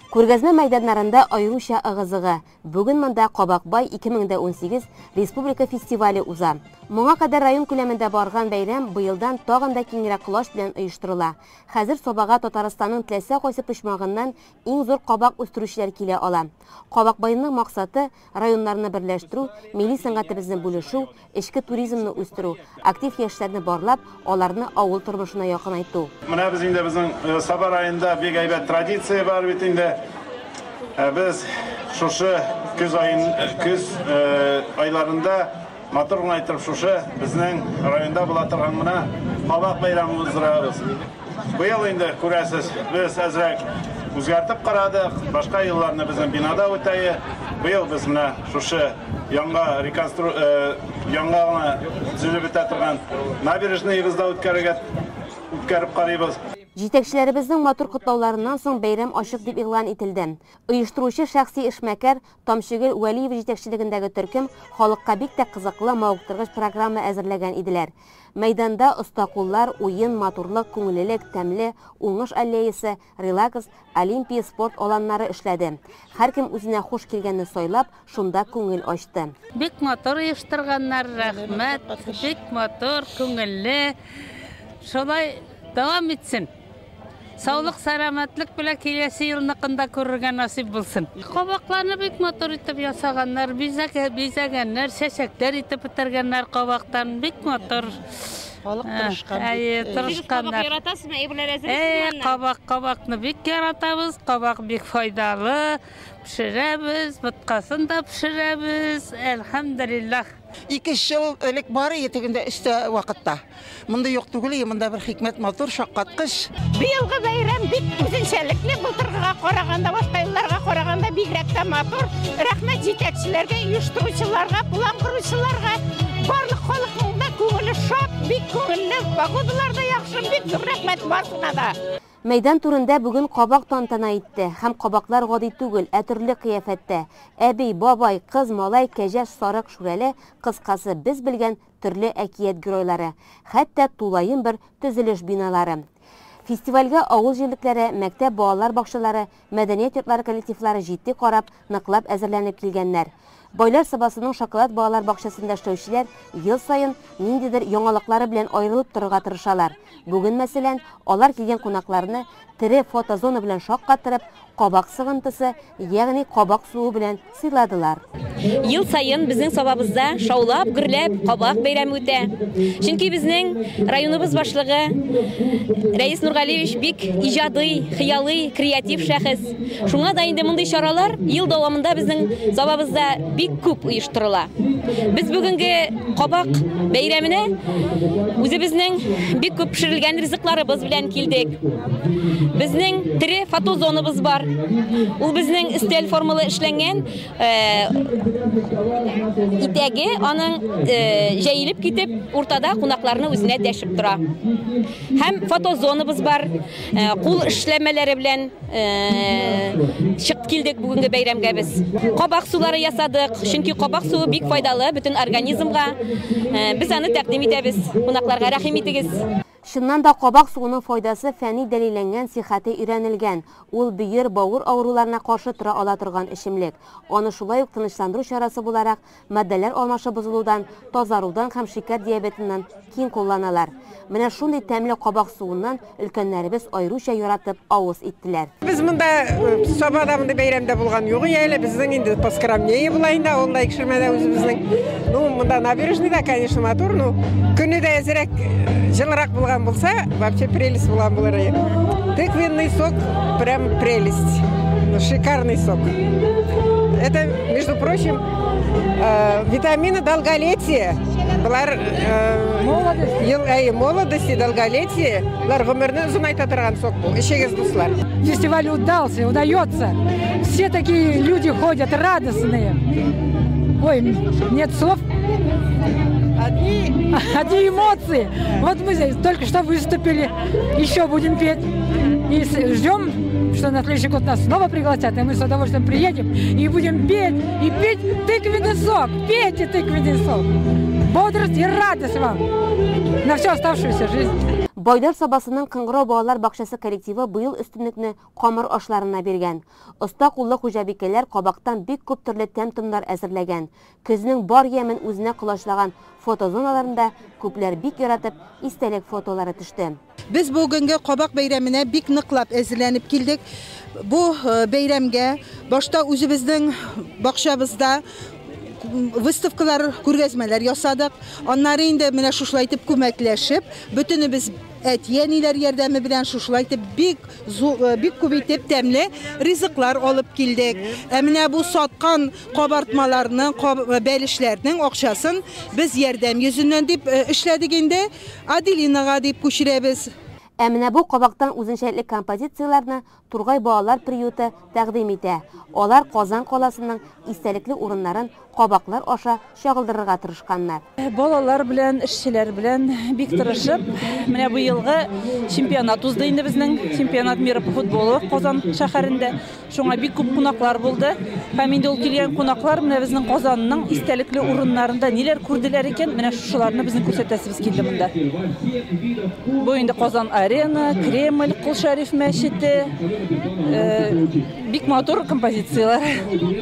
Күргәзмә мәйданнарында аеруча ыгы-зыгы. Бүген монда Кабакбай 2018 республика фестивале уза. Моңа кадәр район күләмендә барган бәйрәм быелдан тагын да киңрәк колач белән оештырыла. Хәзер Сабага Татарстанның теләсә кайсы почмагыннан иң зур кабак үстерүчеләр килә ала. Кабакбайның максаты районнарны берләштерү, милли сәнгатебезне бүлешү, эчке туризмны үстерү, актив яшьләрне барлап, аларны авыл тормышына якынайту. Менә без инде безнең Саба районында бик әйбәт традиция бар бит инде. Без шушы көз айларында матур гына итеп шушы безнең районда була торган менә кабак бәйрәме уздырабыз. Быел инде күрәсез, без әзрәк үзгәртеп карадык. Башка елларны безнең бинада үтәе. Быел без менә шушы яңа яңа гына төзелеп бетә торган набережныйыбызда үткәреп карыйбыз. Җитәкчеләребезнең матур котлауларыннан соң бәйрәм ачык дип игълан ителде. Оештыручы шәхси эшмәкәр Тамчыгөл Вәлиев җитәкчелегендәге төркем халыкка бик тә кызыклы, мавыктыргыч программа әзерләгән иделәр. Мәйданда оста куллар, уен, матурлык, күңеллелек, тәмле, уңыш аллеясы, релакс, олимпия спорт аланнары эшләде. Һәркем үзенә хуш килгәнне сайлап, шунда күңел ачты. Бик матур оештырганнар, рәхмәт, бик матур, күңелле. Шулай дәвам итсен. Саулык, сәламәтлек белән киләсе елныкында күрергә насыйп булсын. Кабакларны бик матур итеп ясаганнар, бизәгәннәр, чәчәкләр итеп бетергәннәр кабактан, бик матур. Халык тырышкан. Әйе, тырышканнар. Кабак яратасызмы? Әйберләр әзерлисезме? Кабакны бик яратабыз, кабак бик файдалы. Пешерәбез, боткасын да пешерәбез. Әлхәмдүлилләһ. 2 ел элек бар иде тегендә өстә вакытта. Монда юк түгел, монда бер хикмәт матур, шаккаткыч. Быелгы бәйрәм бик үзенчәлекле, былтыргыга караганда, башка елларга караганда бигрәк тә матур. Рәхмәт җитәкчеләргә, оештыручыларга, план коручыларга. Барлык халыкның да күңеле шат, бик күңелле, погодалар да яхшы, бик зур рәхмәт барысына да. Мәйдан түрендә бүген кабак тантана итте. Һәм кабаклар гади түгел, ә төрле кыяфәттә. Әби, бабай, кыз, малай, кәҗә, сарык, шүрәле, кыскасы без белгән төрле әкият геройлары. Хәтта тулаем бер төзелеш биналары. Фестивальгә авыл җирлекләре, мәктәп, балалар бакчалары, мәдәният йортлары коллективлары җитди карап, ныклап әзерләнеп килгәннәр. Байлар Сабасының шоколад балалар бакчасында эшләүчеләр ел саен ниндидер яңалыклары белән аерылып торырга тырышалар. Бүген, мәсәлән, алар килгән кунакларны тере фотозона белән шаккатырып, кабак сыгынтысы, ягъни кабак суы белән сыйладылар. Ел саен безнең Сабабызда шаулап, гөрләп кабак бәйрәме үтә. Чөнки безнең районыбыз башлыгы Рәис Нургалиевич бик иҗади, хыялый, креатив шәхес. Шуңа да инде мондый чаралар ел дәвамында безнең Сабабызда бик күп оештырыла. Без бүгенге кабак бәйрәменә үзебезнең бик күп пешерелгән ризыкларыбыз белән килдек. Безнең тере фотозонабыз бар. Ул безнең өстәл формалы эшләнгән, итәге аның җәелеп китеп, уртада кунакларны үзенә дәшеп тора. Һәм фотозонабыз бар. Кул эшләмәләре белән чыгып килдек бүгенге бәйрәмгә без. Кабак сулары ясадык, чөнки кабак суы бик файдалы бөтен организмга. Без аны тәкъдим итәбез кунакларга. Рәхим итегез. Чыннан да кабак суының файдасы фәнни дәлилләнгән, сихәте өйрәнелгән. Ул бөер, бавыр авыруларына каршы тора ала торган эчемлек. Аны шулай ук тынычландыру чарасы буларак, матдәләр алмашы бозылудан, тазарудан һәм шикәр диабетыннан киң кулланалар. Менә шундый тәмле кабак суыннан өлкәннәребез аеруча яратып авыз иттеләр. Без монда Сабада мондый бәйрәмдә булган юк әле, безнең инде поскромнее була инде, авылда Икшермәдә үзебезнең. Ну, монда набережныйда, конечно, матур, ну, көне дә әзрәк җылырак булган булса, вообще прелесть булган булыр иде. Тыквенный сок прям прелесть. Шикарный сок. Это, между прочим, витамины долголетия. Болар молодости, долголетие. Болар гомерне озынайта торган сок бу. Эчегез, дуслар. Фестиваль удался, удается. Все такие люди ходят радостные. Ой, нет слов. Одни эмоции. Вот мы здесь только что выступили, еще будем петь. И ждем, что на следующий год нас снова пригласят, и мы с удовольствием приедем и будем петь, и пить тыквенный сок. Пейте тыквенный сок. Бодрость и радость вам на всю оставшуюся жизнь. Байлар Сабасының Кыңгырау балалар бакчасы коллективы быел өстенлекне камыр ашларына биргән. Оста куллы хуҗабикәләр кабактан бик күп төрле тәм-томнар әзерләгән. Көзнең бар ямен үзенә колачлаган фотозоналарында күпләр бик яратып истәлек фотолары төште. Без бүгенге кабак бәйрәменә бик ныклап әзерләнеп килдек. Бу бәйрәмгә башта үзебезнең бакчабызда выставкалар, күргәзмәләр ясадык. Аннары инде менә шушылай итеп күмәкләшеп, бөтенебез әти-әниләр ярдәме белән шушылай итеп бик күп итеп тәмле ризыклар алып килдек. Ә менә бу саткан кабартмаларның, бәлешләрнең акчасын без ярдәм йөзеннән дип эшләдек инде. Аделинага дип күчерәбез. Ә менә бу кабактан үзенчәлекле композицияләрне Тургай балалар приюты тәкъдим итә. Алар Казан каласының истәлекле урыннарын кабаклар аша чагылдырырга тырышканнар. Балалар белән, эшчеләр белән бик тырышып, менә бу елгы чемпионат узды инде безнең, чемпионат мира по футболу Казан шәһәрендә. Шуңа бик күп кунаклар булды. Һәм инде ул килгән кунаклар менә безнең Казанның истәлекле урыннарында ниләр күрделәр икән, менә шушыларны безнең күрсәтәсебез килде монда. Бу инде Казан арена, Кремль, Кол Шәриф мәчете, бик матур композицияләр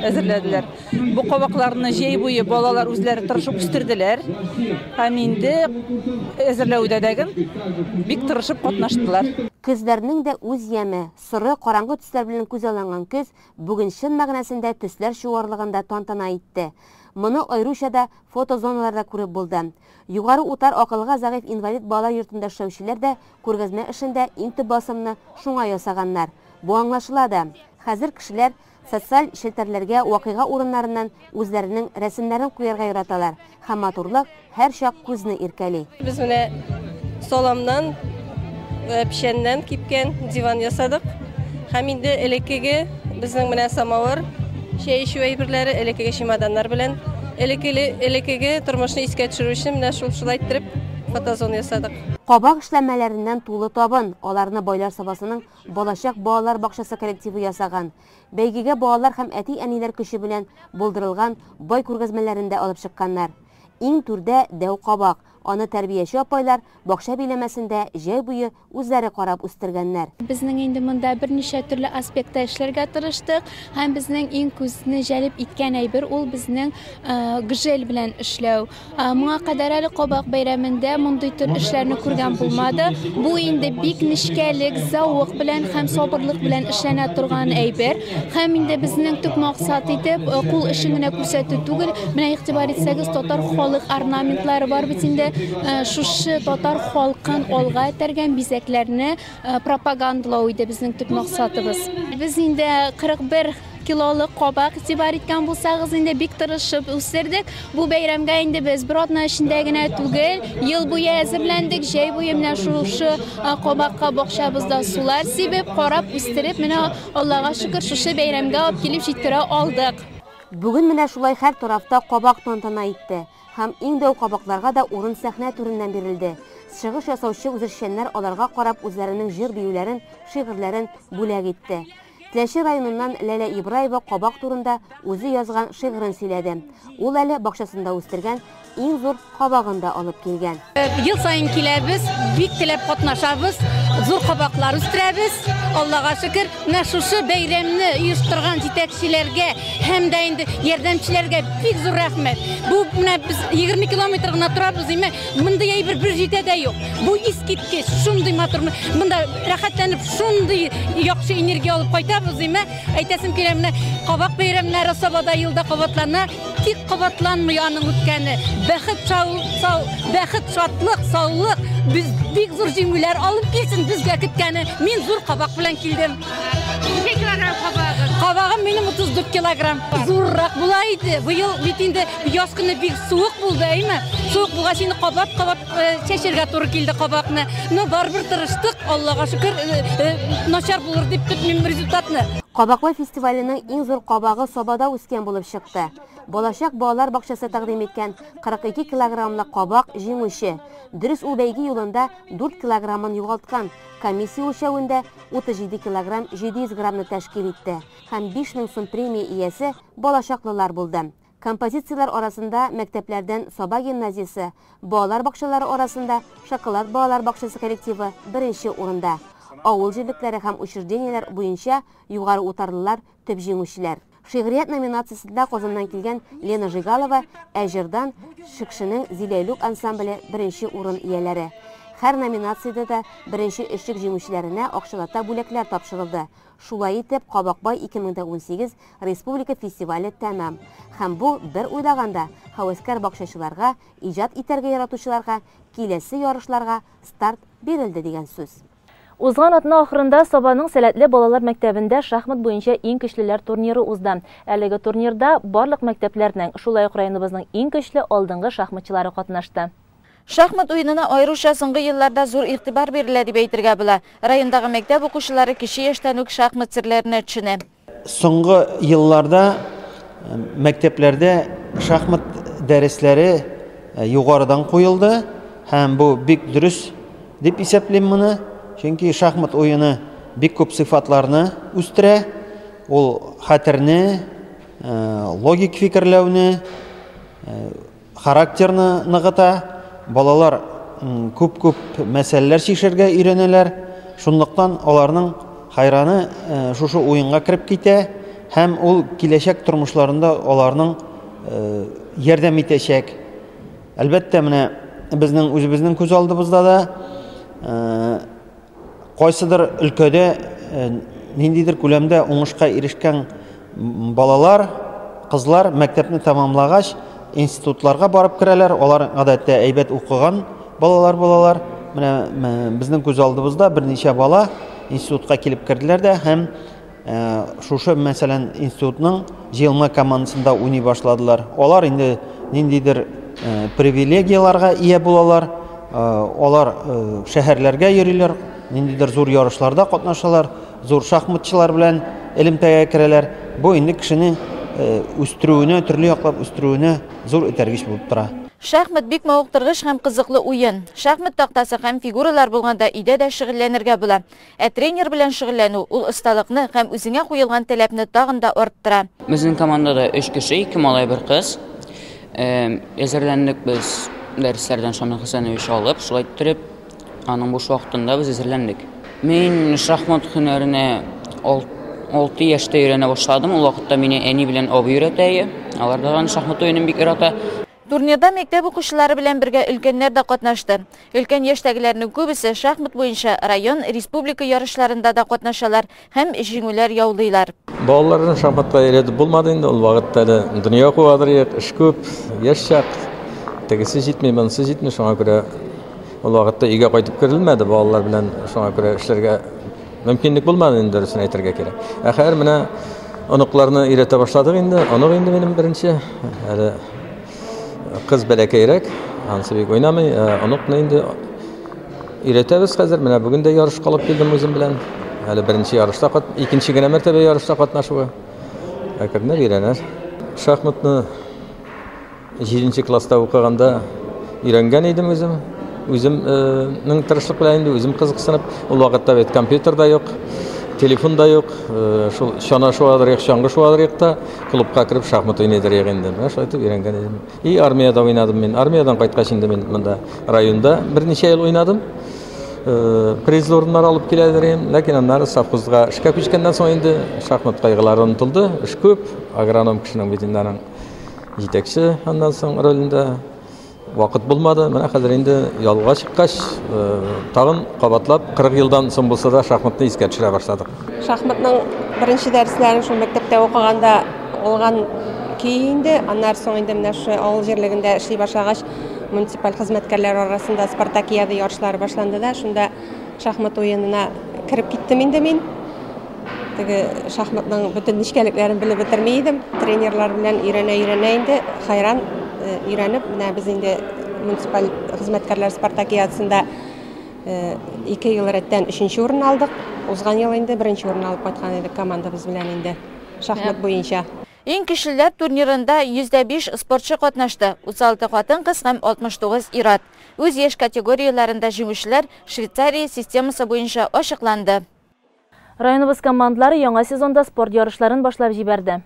әзерләделәр. Бу кабакларны җәй буе балалар үзләре тырышып үстерделәр. Һәм инде әзерләүдә дә бик тырышып катнаштылар. Көзләрнең дә үз яме, соры, караңгы төсләр белән күзалланган көз бүген чын мәгънәсендә төсләр чуарлыгында тантана итте. Моны аеруча да фотозоналарда күреп булды. Югары Утар акылга зәгыйфь инвалид балалар йортында эшләүчеләр дә күргәзмә эшендә иң төп басымны шуңа ясаганнар. Бу аңлашыла да. Хәзер кешеләр социаль челтәрләргә вакыйга урыннарыннан үзләренең рәсемнәрен куярга яраталар. Һәм матурлык һәр чак күзне иркәли. Без менә саламнан, печәннән кипкән диван ясадык. Һәм инде элеккеге безнең менә самавыр, чәй эчү әйберләре, элеккеге чемоданнар белән элеккеге тормышны искә төшерү өчен менә шулай иттереп фотозона ясадык. Кабак эшләмәләреннән тулы табын, аларны Байлар Сабасының Балачак балалар бакчасы коллективы ясаган. Бәйгегә балалар һәм әти-әниләр көче белән булдырылган бай күргәзмәләрен дә алып чыкканнар. Иң түрдә дәү кабак, аны тәрбияче апайлар бакча биләмәсендә җәй буе үзләре карап үстергәннәр. Безнең инде монда берничә төрле аспектта эшләргә тырыштык, һәм безнең иң күзне җәлеп иткән әйбер ул безнең гжель белән эшләү. Моңа кадәр әле кабак бәйрәмендә мондый төр эшләрне күргән булмады. Бу инде бик нечкәлек, зәвык белән һәм сабырлык белән эшләнә торган әйбер. Һәм инде безнең төп максат итеп кул эшен генә күрсәтү түгел, менә игътибар итсәгез, татар халык орнаментлары бар бит инде. Шушы татар халкын алга этәргән бизәкләрне пропагандалау иде безнең төп максатыбыз. Без инде 41 килолык кабак игътибар иткән булсагыз инде бик тырышып үстердек. Бу бәйрәмгә инде без бер атна эчендә генә түгел, ел буе әзерләндек. Җәй буе менә шушы кабакка бакчабызда сулар сибеп, карап, үстереп, менә Аллага шөкер, шушы бәйрәмгә алып килеп җиткерә алдык. Бүген менә шулай һәр тарафта кабак тантана итте. Һәм иң дәү кабакларга да урын сәхнә түреннән бирелде. Чыгыш ясаучы үзешчәннәр аларга карап үзләренең җыр-биюләрен, шигырьләрен бүләк итте. Теләче районыннан Ләлә Ибраева кабак турында үзе язган шигырен сөйләде. Ул әле бакчасында үстергән иң зур кабагын да алып килгән. Ел саен киләбез, бик теләп катнашабыз, зур кабаклар үстерәбез, Аллага шөкер. Менә шушы бәйрәмне оештырган җитәкчеләргә һәм дә инде ярдәмчеләргә бик зур рәхмәт. Бу менә без 20 километр гына торабыз, име, мондый әйбер бер җирдә дә юк. Бу искиткеч, шундый матур. Монда рәхәтләнеп шундый яхшы энергия алып кайтабыз, име. Әйтәсем килә, менә кабак бәйрәмнәре Сабада елда кабатлана, тик кабатланмый аның үткәне. Бәхет, сау, бәхет, шатлык, саулык, без бик зур җиңүләр алып килсен безгә көткәне. Мин зур кабак белән килдем. Ничә килограмм кабагы? Кабагым минем 34 килограмм. Зуррак була иде. Быел бит инде яз көне бик суык булды, әйме? Суык булгач инде кабат-кабат чәчәргә туры килде кабакны. Но барыбер тырыштык, Аллага шөкер, начар булыр дип көтмим результатны. Кабаклы фестиваленең иң зур кабагы Сабада үскән булып чыкты. Балачак балалар бакчасы тәкъдим иткән 42 килограммлы кабак җиңүче. Дөрес, ул бәйге юлында 4 килограммын югалткан. Комиссия үлчәвендә 37 килограмм 700 граммны тәшкил итте һәм 5000 сум премия иясе балачаклылар булды. Композицияләр арасында мәктәпләрдән Саба гимназиясе, балалар бакчалары арасында Шоколад балалар бакчасы коллективы беренче урында. Авыл җирлекләре һәм учреждениеләр буенча югары утарлылар төп җиңүчеләр. Шигърият номинациясендә Казаннан килгән Лена Жигалова, ә җырдан Шекшенең Зиләйлүк ансамбле беренче урын ияләре. Һәр номинациядә дә беренче өчлек җиңүчеләренә акчалата бүләкләр тапшырылды. Шулай итеп, Кабакбай 2018 республика фестивале тәмам. Һәм бу, бер уйлаганда, һәвәскәр бакчачыларга, иҗат итәргә яратучыларга киләсе ярышларга старт бирелде дигән сүз. Узган атна ахырында Сабаның сәләтле балалар мәктәбендә шахмат буенча иң көчлеләр турниры узды. Әлеге турнирда барлык мәктәпләрнең, шулай ук районыбызның иң көчле алдынгы шахматчылары катнашты. Шахмат уенына аеруча соңгы елларда зур игътибар бирелә дип әйтергә була. Райондагы мәктәп укучылары кече яшьтән үк шахмат серләренә төшенә. Соңгы елларда мәктәпләрдә шахмат дәресләре югарыдан куелды һәм бу бик дөрес дип исәплим моны. Чөнки шахмат уены бик күп сыйфатларны үстерә. Ул хәтерне, логик фикерләүне, характерны ныгыта. Балалар күп-күп мәсьәләләр чишәргә өйрәнәләр. Шунлыктан аларның хайраны шушы уенга кереп китә һәм ул киләчәк тормышларында аларның ярдәм итәчәк. Әлбәттә, менә безнең үзебезнең күз алдыбызда да кайсыдыр өлкәдә ниндидер күләмдә уңышка ирешкән балалар, кызлар мәктәпне тәмамлагач, институтларга барып керәләр. Алар гадәттә әйбәт укыган балалар булалар. Менә безнең күз алдыбызда берничә бала институтка килеп керделәр дә һәм шушы, мәсәлән, институтның җыелма командасында уйный башладылар. Алар инде ниндидер привилегияләргә ия булалар. Алар шәһәрләргә йөриләр, ниндидер зур ярышларда катнашалар, зур шахматчылар белән элемтәгә керәләр. Бу инде кешене үстерүенә, төрле яклап үстерүенә зур этәргеч булып тора. Шахмат бик мавыктыргыч һәм кызыклы уен. Шахмат тактасы һәм фигуралар булганда өйдә дә шөгыльләнергә була. Ә тренер белән шөгыльләнү ул осталыкны һәм үзеңә куелган таләпне тагын да арттыра. Безнең командада 3 кеше, 2 малай, 1 кыз. Әзерләндек без дәресләрдән Шамил Хәсәнович алып, шулай иттереп, аның буш вакытында без әзерләндек. Мин шахмат һөнәренә 6 яшьтә өйрәнә башладым. Ул вакытта мине әни белән абый өйрәтә иде. Алар да шахмат уенын бик ярата. Турнирда мәктәп укучылары белән бергә өлкәннәр дә катнашты. Өлкән яшьтәгеләрнең күбесе шахмат буенча район, республика ярышларында да катнашалар һәм җиңүләр яулыйлар. Балаларны шахматка өйрәтеп булмады инде, ул вакытта әле дөнья куадыр идек, эш күп, яшь чак, тегесе җитми, монысы җитми, шуңа күрә ул вакытта өйгә кайтып керелмәде балалар белән, шуңа күрә эшләргә мөмкинлек булмады инде, дөресен әйтергә кирәк. Ә хәзер менә Оныкларны өйрәтә башладык инде. Онык инде минем беренче. Әле кыз бәләкәйрәк, анысы бик уйнамый. Оныкны инде өйрәтәбез хәзер. Менә бүген дә ярышка алып килдем үзем белән. Әле беренче ярышта, икенче генә мәртәбә ярышта катнашуы. Әкренләп өйрәнер. Шахматны 7 класста укыганда өйрәнгән идем үзем. Үземнең тырышлык белән инде үзем кызыксынып, ул вакытта бит компьютер да юк, телефон да юк, шул чана шуадырык, чаңгы шуадырык та клубка кереп шахмат уйныйдырык инде. Менә шулай итеп өйрәнгән идем. И армиядә уйнадым мин. Армиядән кайткач инде мин монда районда берничә ел уйнадым. Призлы урыннар алып килә идем. Ләкин аннары совхозга эшкә күчкәннән соң инде шахмат кайгылары онытылды. Эш күп, агроном кешенең бит инде аның җитәкче аннан соң ролендә вакыт булмады. Менә хәзер инде ялга чыккач, тагын кабатлап 40 елдан соң булса да шахматны искә төшерә башладык. Шахматның беренче дәресләрен шул мәктәптә укыганда алган көй инде. Аннан соң инде менә шушы авыл җирлегендә эшли башлагач, муниципаль хезмәткәрләр арасында спартакиада ярышлары башланды да, шунда шахмат уенына кереп киттем инде мин. Теге шахматның бөтен нечкәлекләрен белеп бетерми идем. Тренерлар белән өйрәнә-өйрәнә инде хайран өйрәнеп, менә без инде муниципаль хезмәткәрләр спартакиадасында 2 ел рәттән 3нче урын алдык. Узган ел инде 1нче урын алып кайткан идек командабыз белән инде шахмат буенча. Иң көчлеләр турнирында 105 спортчы катнашты. 36 хатын-кыз һәм 69 ир-ат. Үз яшь категорияләрендә җиңүчеләр Швейцария системасы буенча ачыкланды. Районыбыз командалары яңа сезонда спорт ярышларын башлап җибәрде.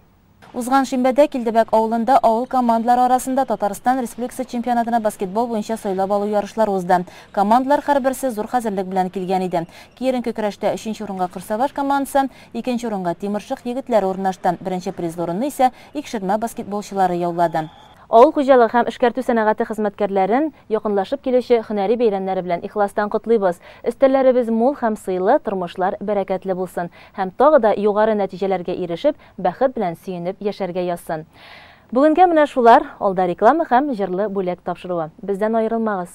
Узган шимбәдә Килдебәк авылында авыл командалары арасында Татарстан Республикасы чемпионатына баскетбол буенча сайлап алу ярышлары узды. Командалар һәрберсе зур хәзерлек белән килгән иде. Киеренке көрәштә 3нче урынга Кырсабаш командасы, 2нче урынга Тимершык егетләре урнашты. Беренче призлы урынны исә Икшермә баскетболчылары яулады. Авыл хуҗалыгы һәм эшкәртү сәнәгате хезмәткәрләрен якынлашып килүче һөнәри бәйрәмнәре белән ихластан котлыйбыз. Өстәлләребез мул һәм сыйлы, тормышлар бәрәкәтле булсын һәм тагы да югары нәтиҗәләргә ирешеп, бәхет белән сөенеп яшәргә язсын. Бүгенгә менә шулар, алда реклама һәм җырлы бүләк тапшыруы. Бездән аерылмагыз.